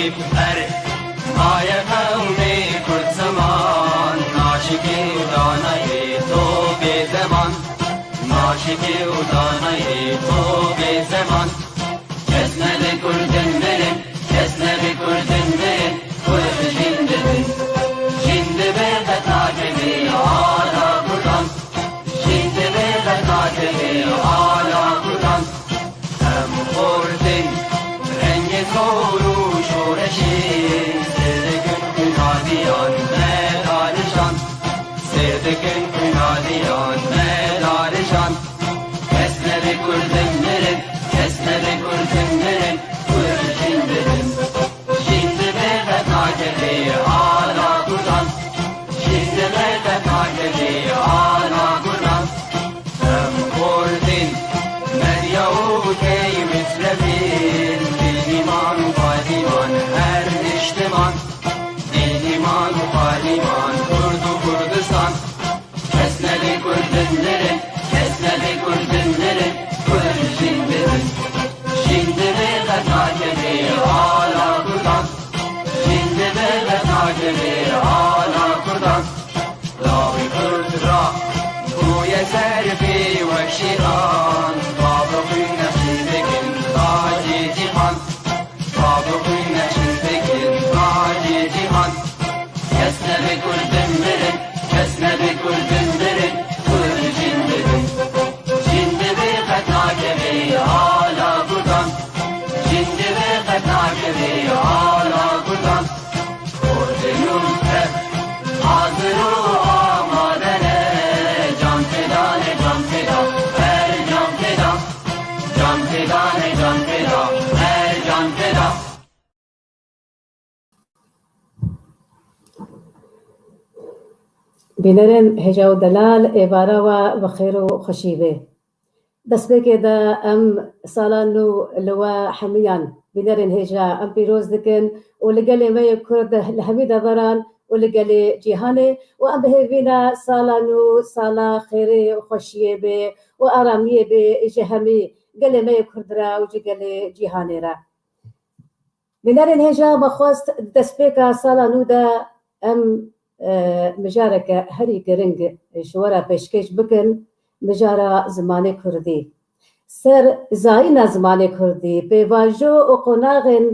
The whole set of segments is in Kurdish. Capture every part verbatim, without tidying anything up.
Erê, maye qewmê Kurd ziman, naşikê û danayê to bê deman. Naşikê û danayê to bê zeman. Kes nebe Kurdin mirin, kes nebe Kurdin mirin, Kurd jin dibin. Jin dibe qet nakeve ala Kurdan. Jin dibe qet nakeve ala Kurdan. Em xortin rengê zor û şoreşê, sêr dikin xwînaliyan me darijan. Sêr dikin xwînaliyan me darijan. Kes nebe Kurdin mirin, kes nebe Kurdin mirin, Kurd jin dibin. Jin dibe qet nakeve ala Kurdan. Jin dibe qet nakeve ala Kurdan. Em xortin, medya û key misrefin, bênîman û balîman her niştiman. Bênîman û balîman Kurd û Kurdistan. Kes nebe Kurdin mirin, kes nebe Kurdin mirin, Kurd jin dibin. Jin dibe qet nakeve ala Kurdan. Jin dibe qet nakeve ala Kurdan. Lawê Kurd ra bûye ser pê wek şêran. Bavê xwîn nexşîn dikin tacê cîhan. Bavê xwîn nexşîn dikin tacê cîhan. Kes nebe Kurdin mirin, kes nebe Kurdin mirin, Kurd jin dibin. Jin dibe qet nakeve ala Kurdan. Jin dibe qet nakeve ala Kurdan. Kurdin û Kurd hazir û amade ne. Can feda ne, can feda, her can feda. Can feda ne, can feda, her can feda. Bînerên hêja û delal, êvara we bi xêr û xweşî be. Destpêkê de em sala nû li we hemiyan bînerên hêja em pîroz dikin û li gelê me yê Kurd li hemî deveran û li gelê cîhanê û em bi hêvî ne sala nû sala xêrê û xweşiyê be û aramiyê be ji hemî gelê me yê Kurd re û ji gelê cîhanê re. Bînerên hêja, me xwest di destpêka sala nû de em, e, mijareke herî giring ji we re pêşkêş bikin, mijara zimanê kurdî. Ser zayîna zimanê kurdî, pêvajo û qonaxên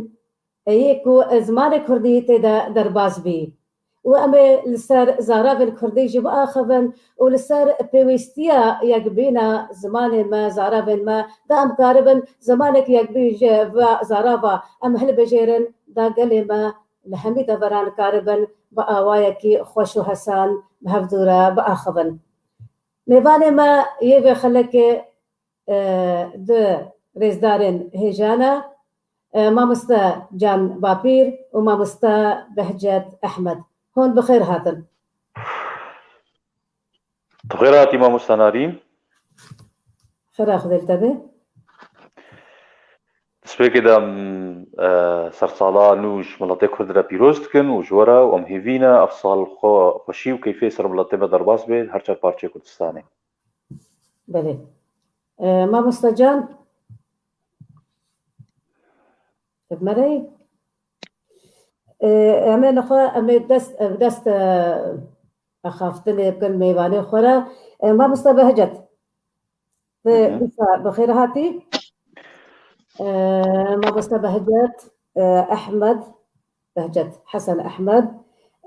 yê ku zimanê kurdî tê de derbas bî. Û em ê li ser zaravên kurdî jî biaxivin û li ser pêwîstiya yekbîna zimanê me, zaravên me, da em karibin zimanek yekbîn ji va zarava em hilbijêrin, da gelê me li hemî deveran karibin bi awayekî xweş û hesan bi hevdû re biaxivin. Mêvanê me yê vê xelekê, e, du rêzdarên hêja ne, e, mamoste Can Bapîr û mamoste Behcet Ehmed. Hûn bi xêr hatin. Tu xêr hatî mamoste Narîn. Xêra Xwedê li te be. Destpêkê de em, e, sersala nû ji miletê Kurd re pîroz dikin û ji we re û em hêvî ne ev sal xwe, xweşî û keyfê ser miletê me derbas be her çar parçeyê Kurdistanê. Belê. E, mamoste Can, bi me re yî? E, em ê nexwe, em ê dest, e, dest, e, axaftinê bikin mêvanê xwe re. E, mamoste Behcet, tu Hı hı. dîsa bi xêr hatî. E, mamoste Behcet, e, Ehmed, Behcet Hesen Ehmed,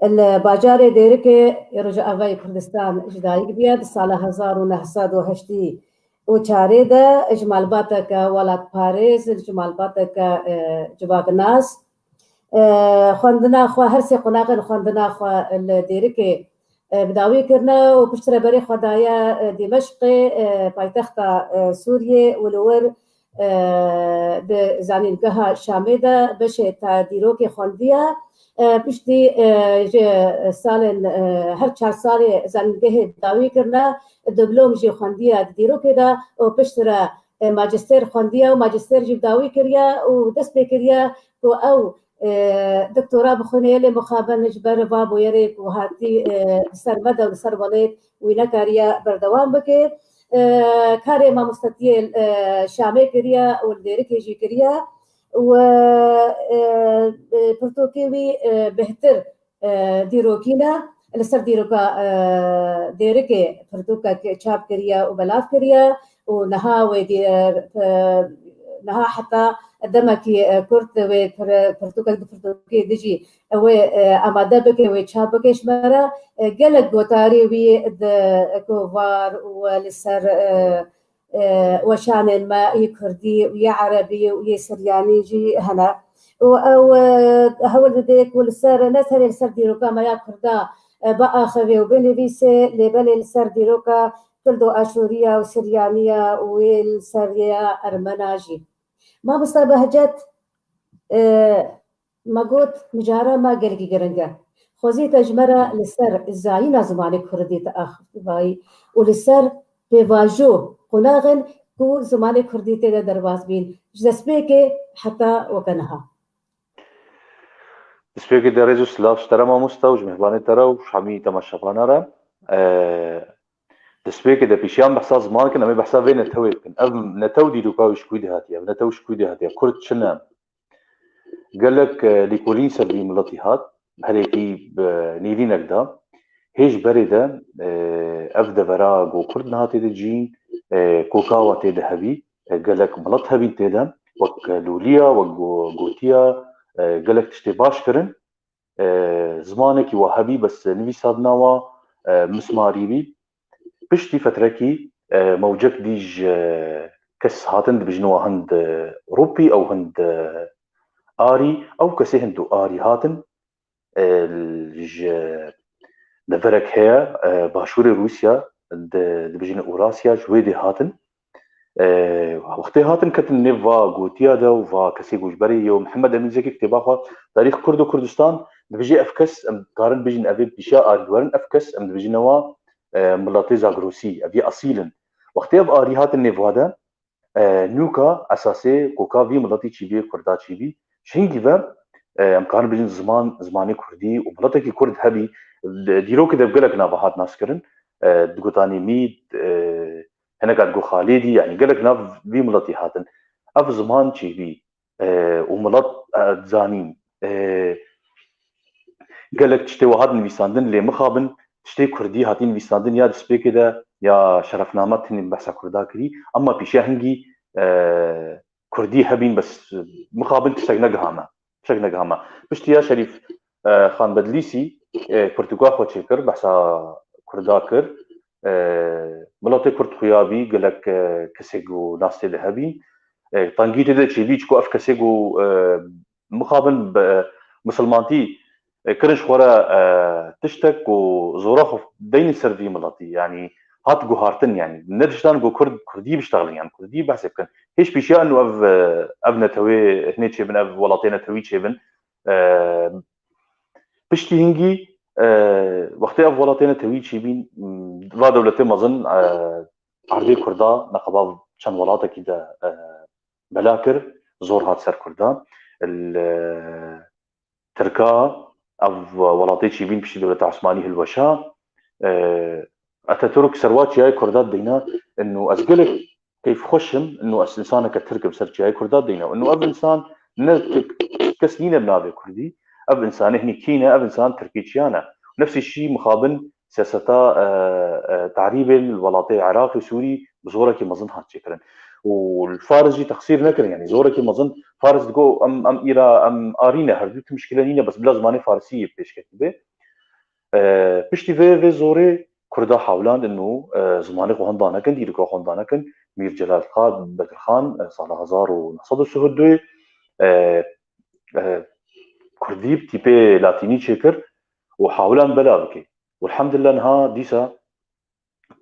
li bajarê Dêrikê yê Rojavayê Kurdistan ji dayik bûye. Di sala hezar û neh sed û heştê û çarê de ji malbateke welatparêz, ji malbateke, e, civaknas, e, xwendina xwe, her sê qonaxên xwendina xwe li Dêrikê, e, bi dawî kirine û piştre berê xwe daye, e, Dîmeşqê, e, paytexta, e, Sûriyê û li wir e, di zanîngeha Şamê de beşê te dîrokê xwendiye. E, piştî, e, ji salên, e, her çar salê zanîngehê dawî kirine, diplom jî xwendiye di dîrokê de û piştre, e, majîster xwendiye û majîster jî dawî kiriye û dest pê kiriye ku ew, e, doktora bixwîne, lê mixabin ji ber va bûyerê ku hatî, e, li ser me de û li ser welêt wî nekariye berdewam bike. E, karê mamostetiyê, e, Şamê kiriye û li Dêrikê jî kiriye. û, e, e, pirtûkê wî, e, bêhtir, e, dîrokî ne. Li ser dîroka, e, Dêrikê pirtûkek çap kiriye û belav kiriye û niha wê dî-, e, e, niha heta demekî, e, kurt wê pir-, pirtûkek bi pirtûkê dijî wê, e, amade bike, wê çap bike ji me re, e, gelek gotarî wî di kovar û li ser, e, e, weşanên me yê kurdî û yê erebî û yê siryanî jî hene. Û ew, e, hewl dide ku li ser, ne serê li ser dîroka me ya kurda, e, biaxive û binivîse, lê belê li ser dîroka kurdo aşûriya û siryaniya û wê li ser ya ermena jî. Mamosta Behcet, e, me got, mijara me gelekî giring e. Xwezî te ji me re li ser zayîna zimanê kurdî te axivayî û li ser pêvajo qonaxên ku zimanê kurdî tê de derbas bîn, ji destpêkê heta weke niha. Destpêkê de rêz û silav ji te re mamosta û ji mêvanê te re û ji hemî temaşevana re. E, destpêkê de pêşiya em behsa ziman dikin, em ê behsa vê netewê bikin. Ev netew dîroka wî ji ku dê hatiye, ev netew ji ku dê hatiye, kurd çi ne? Gelek, e, lêkolîn ser vî miletî hat, herêkî bi nêrînek da. Hê ji berê de, e, ev devera ku kurd niha tê de cîn, e, koka wa tê de hebî, e, gelek milet hebîn tê de, wek lûliya, wek go-, gotiya, e, gelek tiştê baş kirin. E, zimanekî wa hebî, bes nivîsandina wa, e, mismarî bî. Piştî fetrekî, e, mewcek dî ji kes hatin, dibêjin wa hind, e, rûpî, ew hind, e, arî, ew kesê hind û arî hatin, e, ji deverek heye, e, başûrê Rûsya, di-, dibêjin Urasya, ji wê dê hatin. E, wextê hatin ketin nêv va gotiya de û va kesê ku ji berê ye û Mihemed Emîn Zekî kitêba xwe Tarîx Kurd û Kurdistan dibêje ev kes, em karin bêjin ev ê pîşa arî werin, ev kes em dibêjine wa, e, miletê Zagrosî, ev yê esîl in. Wextê ev arî hatin nêv wa de, e, nûka esasê koka vî miletî çîbî, kurda çîbî, ji hingî ve, e, em karin bêjin ziman, zimanê kurdî û miletekî kurd hebî, di-, dîrokê de bi gelek nava hat naskirin, e, di gotanê Mîd, e, hineka digo Xalêdî, yanî gelek nav vî miletî hatin. Ev ziman çêbî, e, û milet, e, zanîn. E, gelek tiştê we hat nivîsandin, lê mixabin tiştê kurdî hatî nivîsandin ya destpêkê de, ya şerefname tenê behsa kurda kirî, ema pîşiya hingî, e, kurdî hebîn, bes mixabin tiştek negiha me. Tiştek negiha me. Piştî ya Şerîf, e, Xan Bedlîsî, e, pirtûka xwe çêkir, behsa kurda kir. E, miletê kurd xuya bî, gelek, e, kesê ku nas tê de hebî. E, tengî tê de çêbî, çiko ev kesê ku, e, mixabin bi, e, misilmantî, e, kirin ji xwe re, e, tiştek ku zora xwe deynin ser vî miletî. Yanî hat guhartin, yanî ne diştan ku kurd, kurdî biştexilin, yanî kurdî behsê bikin. Hêj pîşiya inu ev, e, ev netewê hinê çêbin, ev welatê netewî çêbin. E, piştî hingî, e, wextê ev welatê netewî çêbîn, m, va dewletê mezin, e, erdê kurda neqeba çend welatekî de, e, bela kir, zor hat ser kurda. Li Tirka ev welatê çîbîn piştî dewleta Osmanî hilweşa. E, Atatürk serwa çiyayê kurda deyna, inu ez gelek keyfxweş im, inu ez insaneke Tirk im ser çiyayê kurda deyna. Inu ev insan ne Tirk, kes nîne bi navê Kurdî. Ev insanê hinî kî ne, ev insan Tirkê çiya ne. Nefsî şî mixabin siyaseta, e, e, tarîbên li welatê Iraqê û Sûrî bi zorekî mezin hat çêkirin. Û li Faris jî texsîr nekirin, yanî zorekî mezin Faris digo em, em îra, em arî ne, her du tim mişkile nîne, bes bila zimanê Farisî yê pêşketî bê. E, piştî vê, vê zorê Kurda hewlandin û, e, zimanê xwe hinda nekin, dîroka xwe hinda nekin. Mîr Celal Xa-, Bedirxan, e, sala hezar û neh sed û sih û du, e, e, Kurdî bi tîpê latînî çêkir û hewlan bela bike. Û elhamdulillah niha dîsa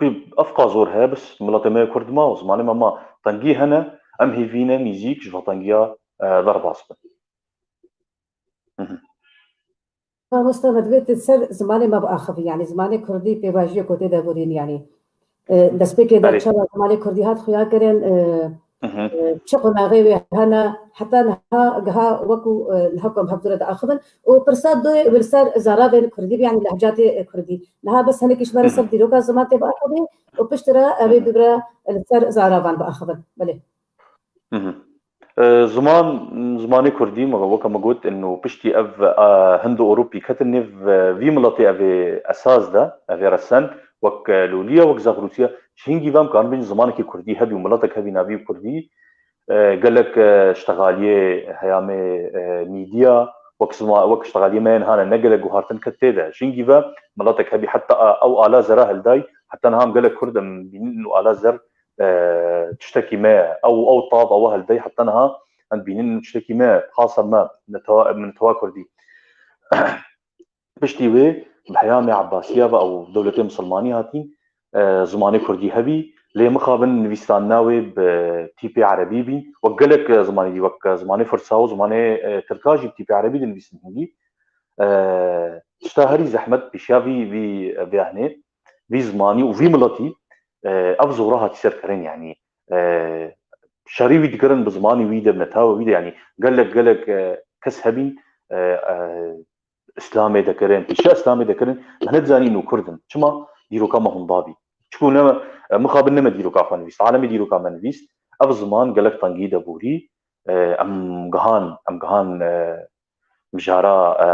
bi-, ev qas zor heye, bes miletê me kurd ma û zimanê me ma. Tengî hene, em hêvî ne nîzîk ji va tengiya, e, derbas bin. Mhm. Mamosta me divê tu ser zimanê me biaxivî, yanî zimanê kurdî pêvajiya ku tê de borîn, yanî, e, destpêkê de Belê. çawa zimanê kurdî hat xuya kirin, e, Mhm. e, çi qonaxê wê hene, heta niha giha wekû, e, niha ku em hevdû re diaxivin. Û pirsa doyê wê li ser zaravên kurdî bî, yanî lehcatê, e, kurdî. Niha bes hinekî ji me re ser Mhm. dîroka ziman tê biaxivî û piştre ev ê Mhm. bibire li ser zaravan biaxivin. Belê. Mhm. E, ziman, zimanê kurdî, me, weke me got, ino piştî ev, e, Hind û Ewropî ketin nêv, e, vî miletê, ev ê esas de, ev ê resen, wek, e, lolî ye, wek zexrûtî ye. Ji hingî ve em karin bêjin zimanekî kurdî hebî û miletek hebî navî kurdî, e, gelek, e, ştexaliyê heyamê, e, mîdya, wek zima-, wek ştexaliyê me yên hane ne gelek guhartin ket tê de. Ji hingî ve miletek hebî heta, e, ew ala zera hildayî, heta niha em gelek kurd em bînin û ala zer e, tiştekî me ye. Ew, ew tav, ew hildey heta niha em dibînin tiştekî me ye. Xasa me, netewa, min netewa kurdî. Piştî wê bi heyamê Ebbasiya ve ew dewletê misilmanî hatîn, e, zimanê kurdî hebî, lê mixabin nivîsandina wê bi tîpê erebî bîn. Wek gelek, e, zimanî dî, wek, e, zimanê firsa û zimanê, e, tirka jî bi tîpê erebî dinivîsin hingî. E, tişta herî zehmet pêşiya vî, vî, vê ehnê, vî zimanî û vî miletî, e, ev zora hatî serkirin, yanî, e, şerî wî dikirin bi zimanî wî de, bi netewa wî de, yanî gelek, gelek, e, kes hebîn, e, e, Îslamê dekirin, pêşiya Îslamê dekirin, me nedizanî ino kurd in. Çima? Dîroka me hunda bî. Çiku ne, e, mixabin ne me dîroka xwe nivîst, alemê dîroka me nivîst. Ev ziman gelek tengî de borî, e, em gihan, em gihan, e, mijara, e,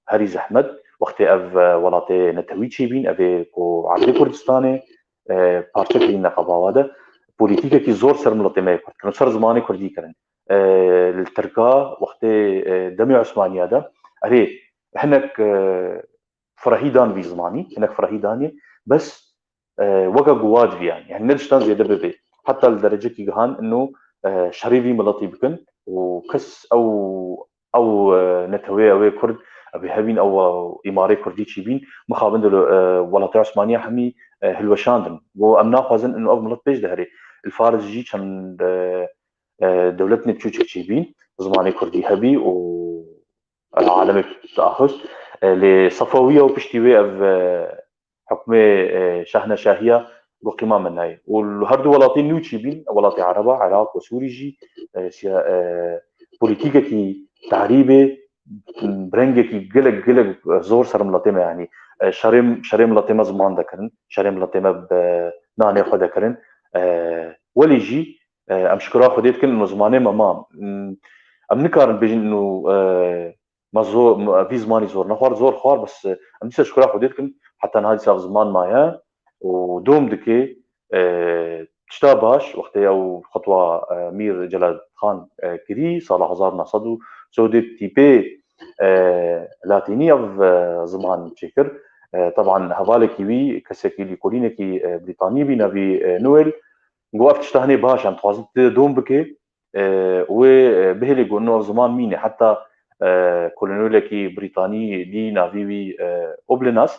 herî zehmet. Wextê ev, e, welatê netewî çêbîn, ev ê ku erdê Kurdistanê, e, parçe kirîn neqabawa de, polîtîkekî zor ser miletê me yê Kurd kirin, ser zimanê Kurdî kirin. E, li Tirka wextê, e, demê Osmaniya de, erê, hinek, e, firehî dan vî zimanî, hinek firehî danê, bes, e, weke guwad viyan. Yani ne diştan zêde bibe. Heta li derecekî gihan ino, e, şerê vî miletî bikin û kes ew, ew, e, netewê, ew ê Kurd, ew ê hebîn, ew, e, îmarê Kurdî çîbîn, mixabin de, e, welatê Osmaniya hemî, e, hilweşandin. Got, em naxwazin ino ev milet pêş de herê. Li Faris jî çend, e, e, dewletên biçûçik çîbîn, zimanê Kurdî hebî û, e, alemê diaxift. E, lê Sefawiya û piştî wê ev, e, hukmê, e, şahneşahiya got qîma me nayê. Û li her du welatên nû çîbîn, welatê Ereba, Iraq û Sûrî jî, e, siya-, e, polîtîkekî tehrîbê, bi rengekî gelek, gelek zor ser miletê me, yanî, e, şerê, şerê miletê me ziman dekirin, şerê miletê me bi nanê xwe dekirin. E, welî jî, e, em şikura Xwedê dikin, ino zimanê me ma. Hmm, em nikarin bêjin, ino, e, me zor, me, vî zimanî zor nexwar, zor xwar, bes, e, em dîsa şikura Xwedê dikin, heta niha dîsa ev ziman maye û dom dike, e, tişta baş, wextê ew xetwa, e, Mîr Celal Xan, e, kirî, sala hezar neh sed û sewdê tîpê, e, latînî ev, e, ziman çêkir. E, teban hevalekî wî, kesekî lîkolînekî, e, Brîtanî bî, navî, e, Noel, got, ev tişta hinê baş e, em dixwazin tu dom bike, e, wê, e, bihêlê got, no ev ziman mîne. Heta, e, kolonelekî Brîtanî dî, navî wî, e, Oblenas,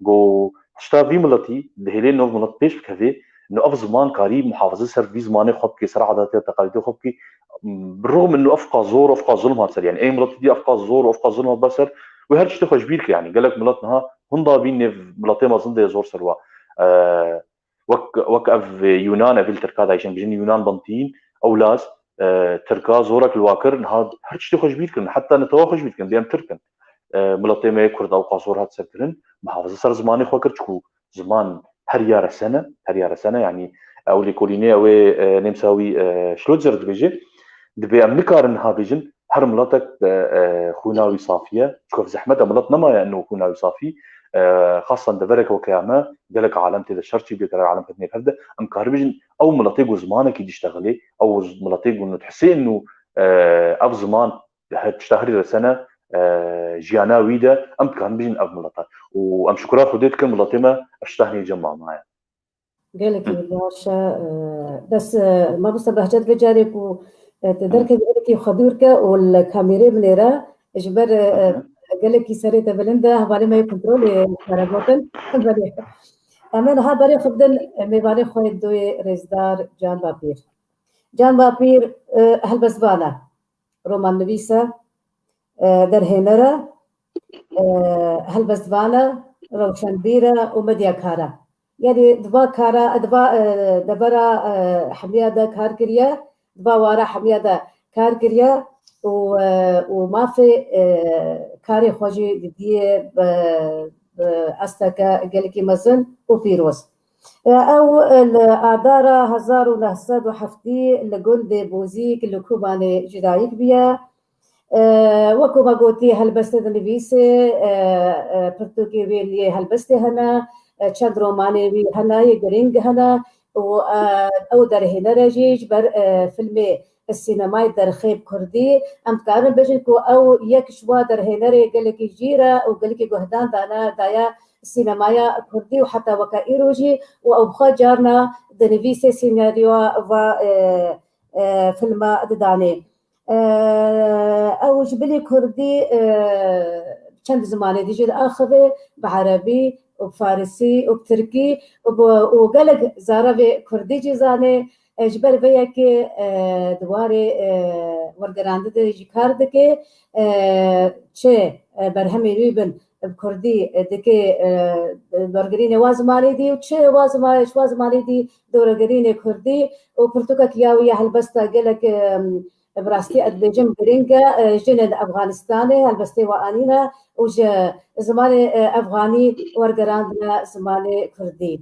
got, tişta vî miletî dihêlê no ev milet pêş bikeve, no ev ziman karî muhafaze ser vî zimanê xwe bike, ser adatê teqalîdê xwe bike. Bi rixm no ev qas zor, ev qas zulm hat ser. Yani ê miletî dî ev qas zor, ev qas zulm hat ser. Wê her tiştê xwe ji bîr kir. Yani gelek milet niha hunda bîn nêv miletê me zindê zor ser wa. E, wek, wek ev Yunan, ev li Tirka dayîşin, bijin Yunan Bantiyin, ew Laz, e, Tirka zorek li wa kir, niha her tiştê xwe ji bîr kirin, heta netewa xwe ji bîr kirin, dê em Tirk in. E, miletê me yê Kurd ew qas zor hat serkirin, muhafaza ser zimanê xwe kir, çiku ziman her ya resene, her ya resene, yani ew lêkolînê ew ê, e, nêmsa wî, e, Schlosser dibêje, dibê em nikarin niha bêjin, her miletek, e, e, xwîna wî safî ye. Çiku ev zehmet e, milet nemaye ino xwîna wî safî. E, xasan devereke weke ya me, gelek alem tê de şer çî bûye, gelek alem ketine hev de. Em karibêjin, ew miletê ku zimanekî diştexilê, ew miletê ku nidihsê ino, e, ev ziman her tişta herî resene, e, jiyana wî de, em dikarin bijin ev mileta. Û em şikura Xwedê dikin, miletê me ev tişta hinê cem mamaye. Gelekî baş e, e, bes, e, mamoste Behcet vê carê ku, e, te derkevî gelekî xwe dûr ke û li kamêrê binêre, ji ber, e, e, gelekî serê te bilind e, hevalê me yê kontrolê were gotin. Belê. Em ê niha berê xwe bidin, e, mêvanê xwe yê doyê rêzdar Can Bapîr. Can Bapîr, e, helbestvan e, romannivîs e, e, derhêner e, e, helbestvan e, rewşenbîr e û medyakar e. Yanî di va kara, di va, e, devera, e, hemiya de kar kiriye, di va wara hemiya de kar kiriye û, e, û mafê, e, karê xwe jî didiyê bi, bi asteke gelekî mezin û pîroz. E, ew, e, li Adara hezar û neh sed û heftê li gundê Bozîk li Kobanê ji dayik bûye. E, wekî me gotî, helbestê dinivîsê, e, e, pirtûkê wê li yê helbestê hene, e, çend romanê wî hene, yê girîng hene û, e, ew derhêner e jî ji ber, e, filmê sînemayê derxê bi kurdî. Em dikarin bêjin ku ew yek ji wa derhênerê gelekî jîr e û gelekî guhdan dane daye sînemaya kurdî û heta weke îro jî û ew bi xwe carna dinivîsê sînaryoya va, e, e, filma didanê. E, ew ji bilî kurdî, e, çend zimanê dî jî diaxive, bi erebî û bi farisî û bi tirkî û bi, û gelek zaravê kurdî jî zanê. E, ji ber vê yekê, e, di warê, e, wergerandinê de jî kar dike. E, çi, e, berhemê wî bin bi kurdî, e, dike, e, wergirînê wa zimanê dî û çi wa zima-, ji wa zimanê dî dorgirînê kurdî û pirtûkek ya wî ya helbesta gelek, e, bi rastî ez dibêjim girîng e, e, jinên Efxanistanê helbestê wa anîne û ji zimanê, e, efxanî wergerandine zimanê kurdî.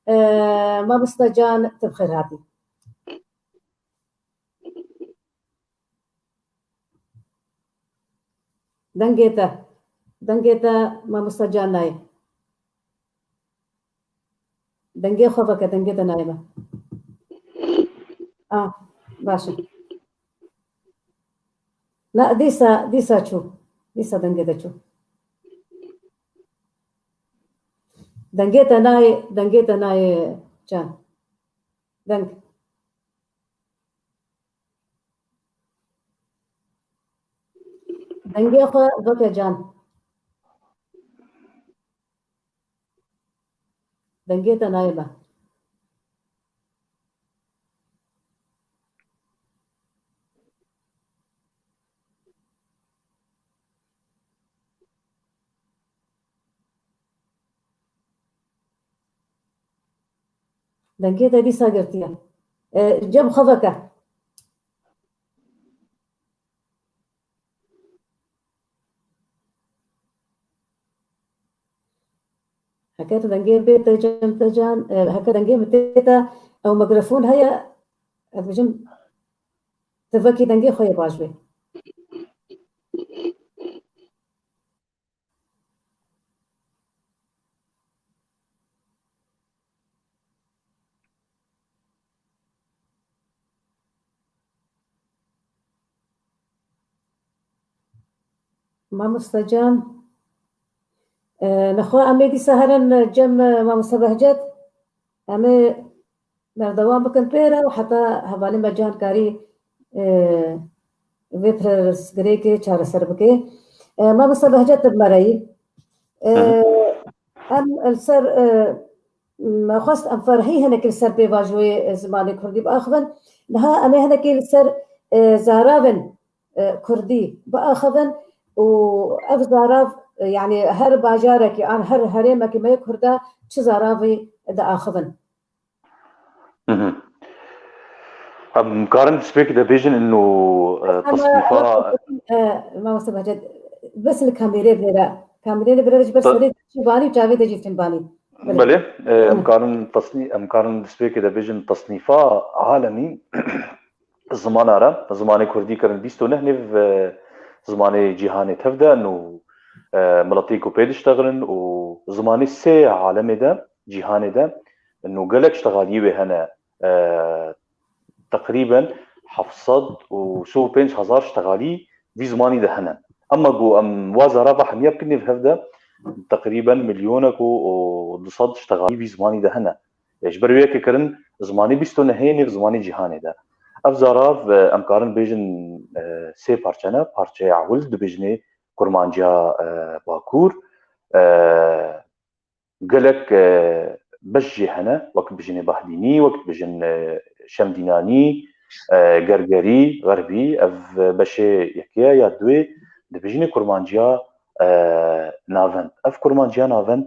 E, Mamoste Can, tu bi xêr hatî. Dengê te. Dengê te, Mamoste Can, nayê. Dengê xwe veke, dengê te nayê me. Ah, baş e. Na, dîsa, dîsa çû. Dîsa dengê te çû. Dengê te nayê, dengê te nayê Can. Deng. Dengê xwe veke Can. Dengê te nayê me. Dengê te dîsa girtiye. E, cem xwe veke. Heke tu dengê bê te cem te Can, e, heke dengê min tê te, ew mikrofon heye, ez dibêjim, tu vekî dengê xwe yê baş bê. Mamoste Can, e, nexwe em ê dîsa herin cem, e, Mamoste Behcet. Em ê berdewam bikin pê re û heta hevalê me Can karî, e, vê pirsgirêkê çareser bike. E, Mamoste Behcet, tu bi me re yî. E, Hı hı. Em li ser, e, me xwest em ferhî hinekî li ser pêvajoyê, e, zimanê kurdî biaxivin. Niha em ê hinekî li ser, e, zaravên, e, kurdî biaxivin û ev zarav, e, yanî her bajarekî an her herêmekî me yê kurda çi zaravî diaxivin. Hı hı. Em karin destpêkê de bêjin ino, e, Ama tasnîfa ew, e, Mamoste Behcet, bes li kamêrê vêre. Kamêrê vêre ji ber Ta- serê çi banî û çavê de jî tîn banî. Belê. Belê, e, em Hı. karin tasnî-, em karin destpêkê de bêjin tasnîfa alemî zimana re, zimanê kurdî kirin bîst û neh nêv, e, zimanê cîhanê tev de ino, e, miletê ku pê diştexilin û zimanê sê alemê de, cîhanê de, ino gelek ştexaliyê wê hene, e, teqrîben heft sed û sî û pênc hezar ştexalî vî zimanî de hene. Ema ku em wa zarava hemiya bikin nêv hev de, teqrîben milyonek û, û du sed ştexalî vî zimanî de hene. E, ji ber wê yekê kirin zimanê bîst û nehê nêv zimanê cîhanê de. Ev zarav, e, em karin bêjin, e, sê parçe ne. Parçeya ewil dibêjinê Kurmanciya, e, Bakur. E, gelek, e, beş jê hene, wek dibêjinê Bahdînî, wek dibêjin, e, Şemdînanî, e, Gergerî, Xerbî, ev beşê yekê ya duê dibêjinê Kurmanciya, e, Navend. Ev Kurmanciya Navend,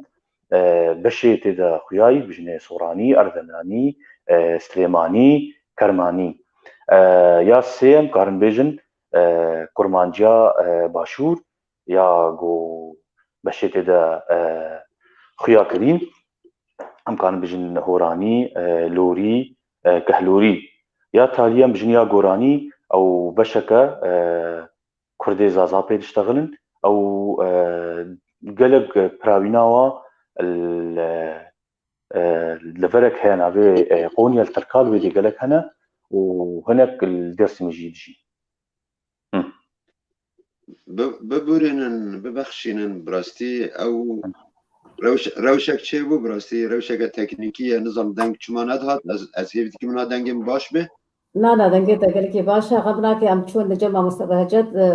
e, beşê tê de xuyayî, dibêjinê Soranî, Erdelanî, e, Silêmanî, Kermanî. E, ya sê em karin bêjin, e, Kurmanciya, e, Başûr, ya ku beşê tê de, e, xuya kirîn. em karin bijin horanî, e, lorî, e, kehlorî. Ya talî em bijin ya goranî, ew beşeke, e, Kurdê Zaza pê diştexilin, ew, e, gelek piravîna wa li, e, li verek heye navê, e, Qonya li Terkal wê dê gelek hene û hinek li Dêrsimê jî dijîn. Hı. Bi-, biborînin, bibexşînin, bi rastî ew rewş-, rewşek çêbû, bi rastî rewşeke teknîkî ye, nizam deng çima nedihat, ez, ez hêvî dikim na dengê min baş be. Na, na, dengê te gelekî baş e, xem nake, em çûn li cem mamoste Behcet, e,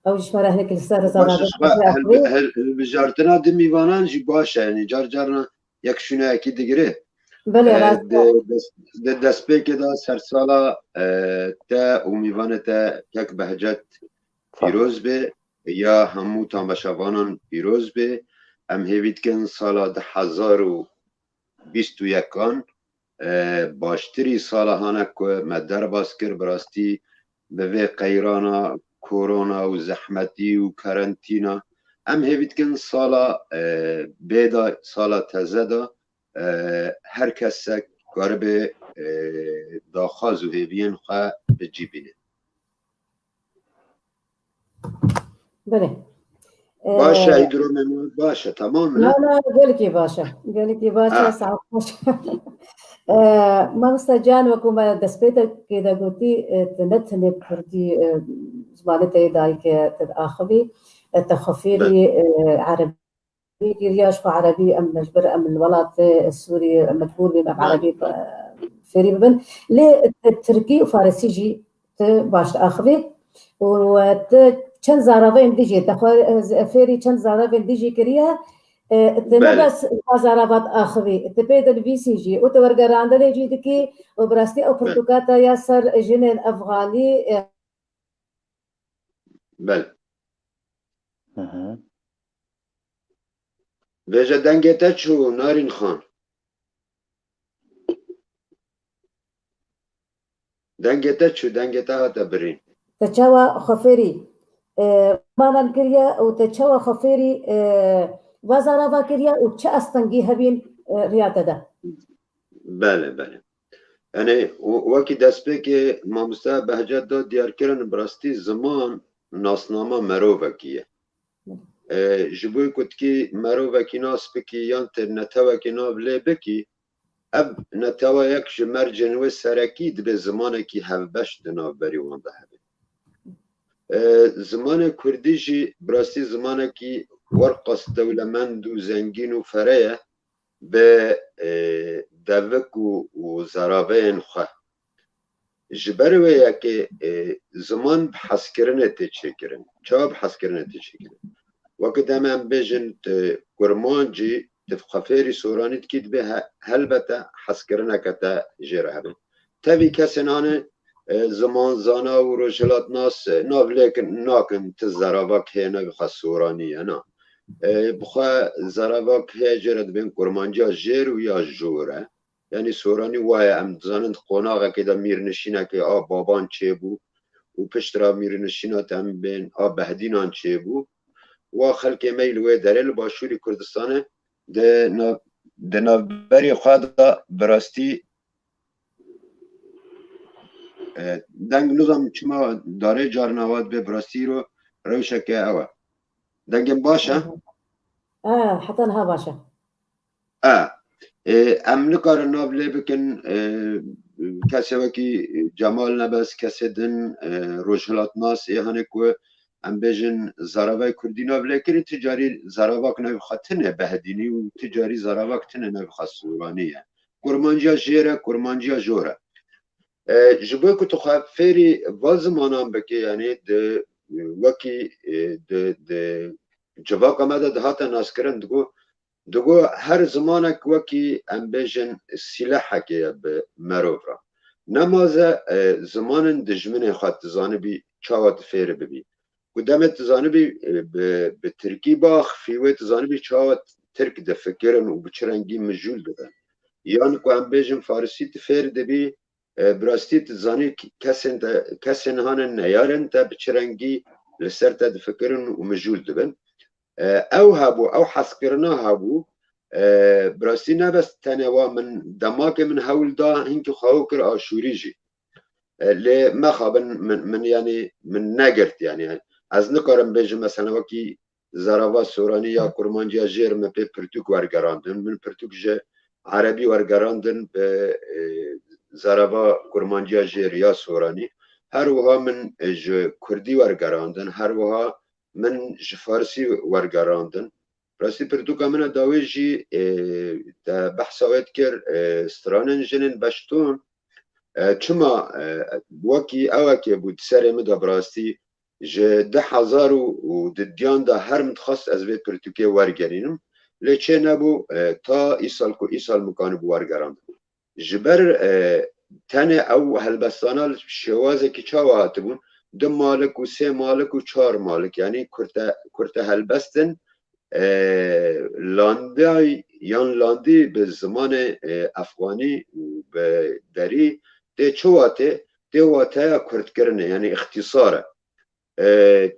ew ji me re hinek li ser Baş, reza ji xwe hel-, hel-, hilbijartina di mîvanan jî baş e, yanî car carna yek şûneyekî digire. Belê, e, rast e. Di des-, di destpêkê de sersala, e, te û mîvanê te kek Behcet Sağ ol. Pîroz be, ya hemû tamaşevanan pîroz be. Em hêvî dikin sala du hezar û bîst û yekan, e, baştirî sala hane ku me derbas kir, bi rastî bi vê qeyrana korona û zehmetî û karantîna, em hêvî dikin sala, e, bê de, sala teze de, e, her kesek karibe, e, daxwaz û hêviyên xwe bi cî bîne. Belê. Baş e, Ee, îdromê me baş e, tamam mı? Na, na, gelekî baş e. Gelekî baş e, Ha. Saet baş. Ee, Mamoste Can, wekî me destpêkê de gotî, e, tu ne tenê kurdî, e, zimanê te yê dayikê te diaxivî, e, te xwe fêrî, Belê. e, erebî kiriya, ji xwe erebî, em mecbur, em li welatê Sûrî mecbûr bîn, em Belê. erebî, e, fêrî bibin. Lê, e, tirkî û farisî jî tu baş diaxivî. Û, e, tu çend zaravên dî jî, te xwe, e, fêrî çend zaravên dî jî kiriye. E, tu ne Belê. bes va zarava diaxivî, tu pê dinivîsî jî û tu wergerandinê jî dikî û bi rastî ew Belê. pirtûka te ya ser jinên efxanî, e, Belê. Hı hı. Vêje dengê te çû, Narîn Xan. Dengê te çû, dengê te hate birîn. Te çawa xwe fêrî, e, manan kiriye û te çawa xwe fêrî, e, va zarava kiriye û çi astengî hebîn, e, riya te de? Belê, belê. Yanî, û-, wekî destpêkê mamoste Behcet da diyarkirin, bi rastî ziman nasnama merovekî ye. E, ji bo ku tikî merovekî nas bikî yan tu netewekî nav lê bikî, ev netewa yek ji mercên wê serekî dibe zimanekî hevbeş di navberî wan de hebe. E, zimanê kurdî jî bi rastî zimanekî werqas dewlemend û zengîn û fere ye bi, e, devik û, û zaraveyên xwe. Ji ber wê yekê, e, ziman bi hezkirinê tê çêkirin. Çawa bi hezkirinê tê çêkirin? Wekî dema em bêjin, tu kurmancî, tu xwe fêrî soranî dikî, dibê he-, helbete hezkirineke te jê re hebe. Tevî kesên hane, e, zimanzana û rojhilatnas, e, nav lêkin nakin, tu zaravak heye navê xwe soranî ye, na. E, bi xwe zaravak heye jê re dibên kurmanciya jêr û ya jor e. Yanî soranî wa ye, em dizanin di qonaxekê de mîrnişînekê a baban çêbû û piştre mîrnişîna te em bên a behdînan çêbû. Wa xelkê me yî li wê derê li Başûrî Kurdistanê di nav-, di navberê xwe de bi rastî, e, deng nizam çima darê carna wa dibe bi rastî îro rewşeke ew e. Dengên baş e? E, heta niha baş e. E, e, em nikarin nav lê bikin, e, kesê wekî Cemal Nebes, kesê din, e, rojhilatnas ê hene ku em bêjin zaravayê kurdî nav lê kirin, ti carî zaravak navê xwe tune behdînî û ti carî zaravak tune navê xwe sûranî ye. Kurmanciya jêr e, kurmanciya jor e. E, ji bo ku tu xwe fêrî van zimanan bike, yanî di, wekî, e, di, di civaka me de dihate naskirin, digo, digo her zimanek wekî em bêjin sîlehekê ye bi merov re. Nemaze, e, zimanên dijminê xwe tu zanibî çawa tu fêr bibî. Ku demê tu zanibî, e, bi, bi tirkî biaxifî wê tu zanibî çawa tirk difikirin û bi çi rengî mijûl dibin. Yan ku em bêjin farisî tu fêr dibî, e, bi rastî tu zanî k-, kesên te, kesên hane neyarên te bi çi rengî li ser te difikirin û mijûl dibin. E, ew hebû, ew hezkirina hebû, E, bi rastî ne bes tenê wa min, demakê min hewl da, hinkî xwe kir aşûrî jî. E, lê mexabin min, min, yanî min negirt, yanî ez nikarim bêjim mesela wekî zerava soranî ya kurmanciya jêr min pê pirtûk wergerandin. Min pirtûk ji erebî wergerandin bi, e, zerava kurmanciya jêr ya soranî. Her wiha min, e, ji kurdî wergerandin, her wiha min ji farsî wergerandin. Rastî pirtûka min a dawê jî, e, te behsa wê dikir, e, stranên jinên beşton, e, çima, e, wekî ewekê bû di serê min de bi rastî ji du hezar û didiyan de her min dixwest ez vê pirtûkê wergerînim. Lê çê nebû, e, ta îsal ku îsal min kanibû wergerandibû. Ji ber, e, tenê ew helbestana şêwazekî çawa hatibûn, du malik û sê malik û çar malik, yanî kurte, kurte helbestin, e, landî yan landî bi zimanê, e, efxanî û bi derî tê çi watê? Tê wateya kurtkirinê, yanî îxtîsar e. E,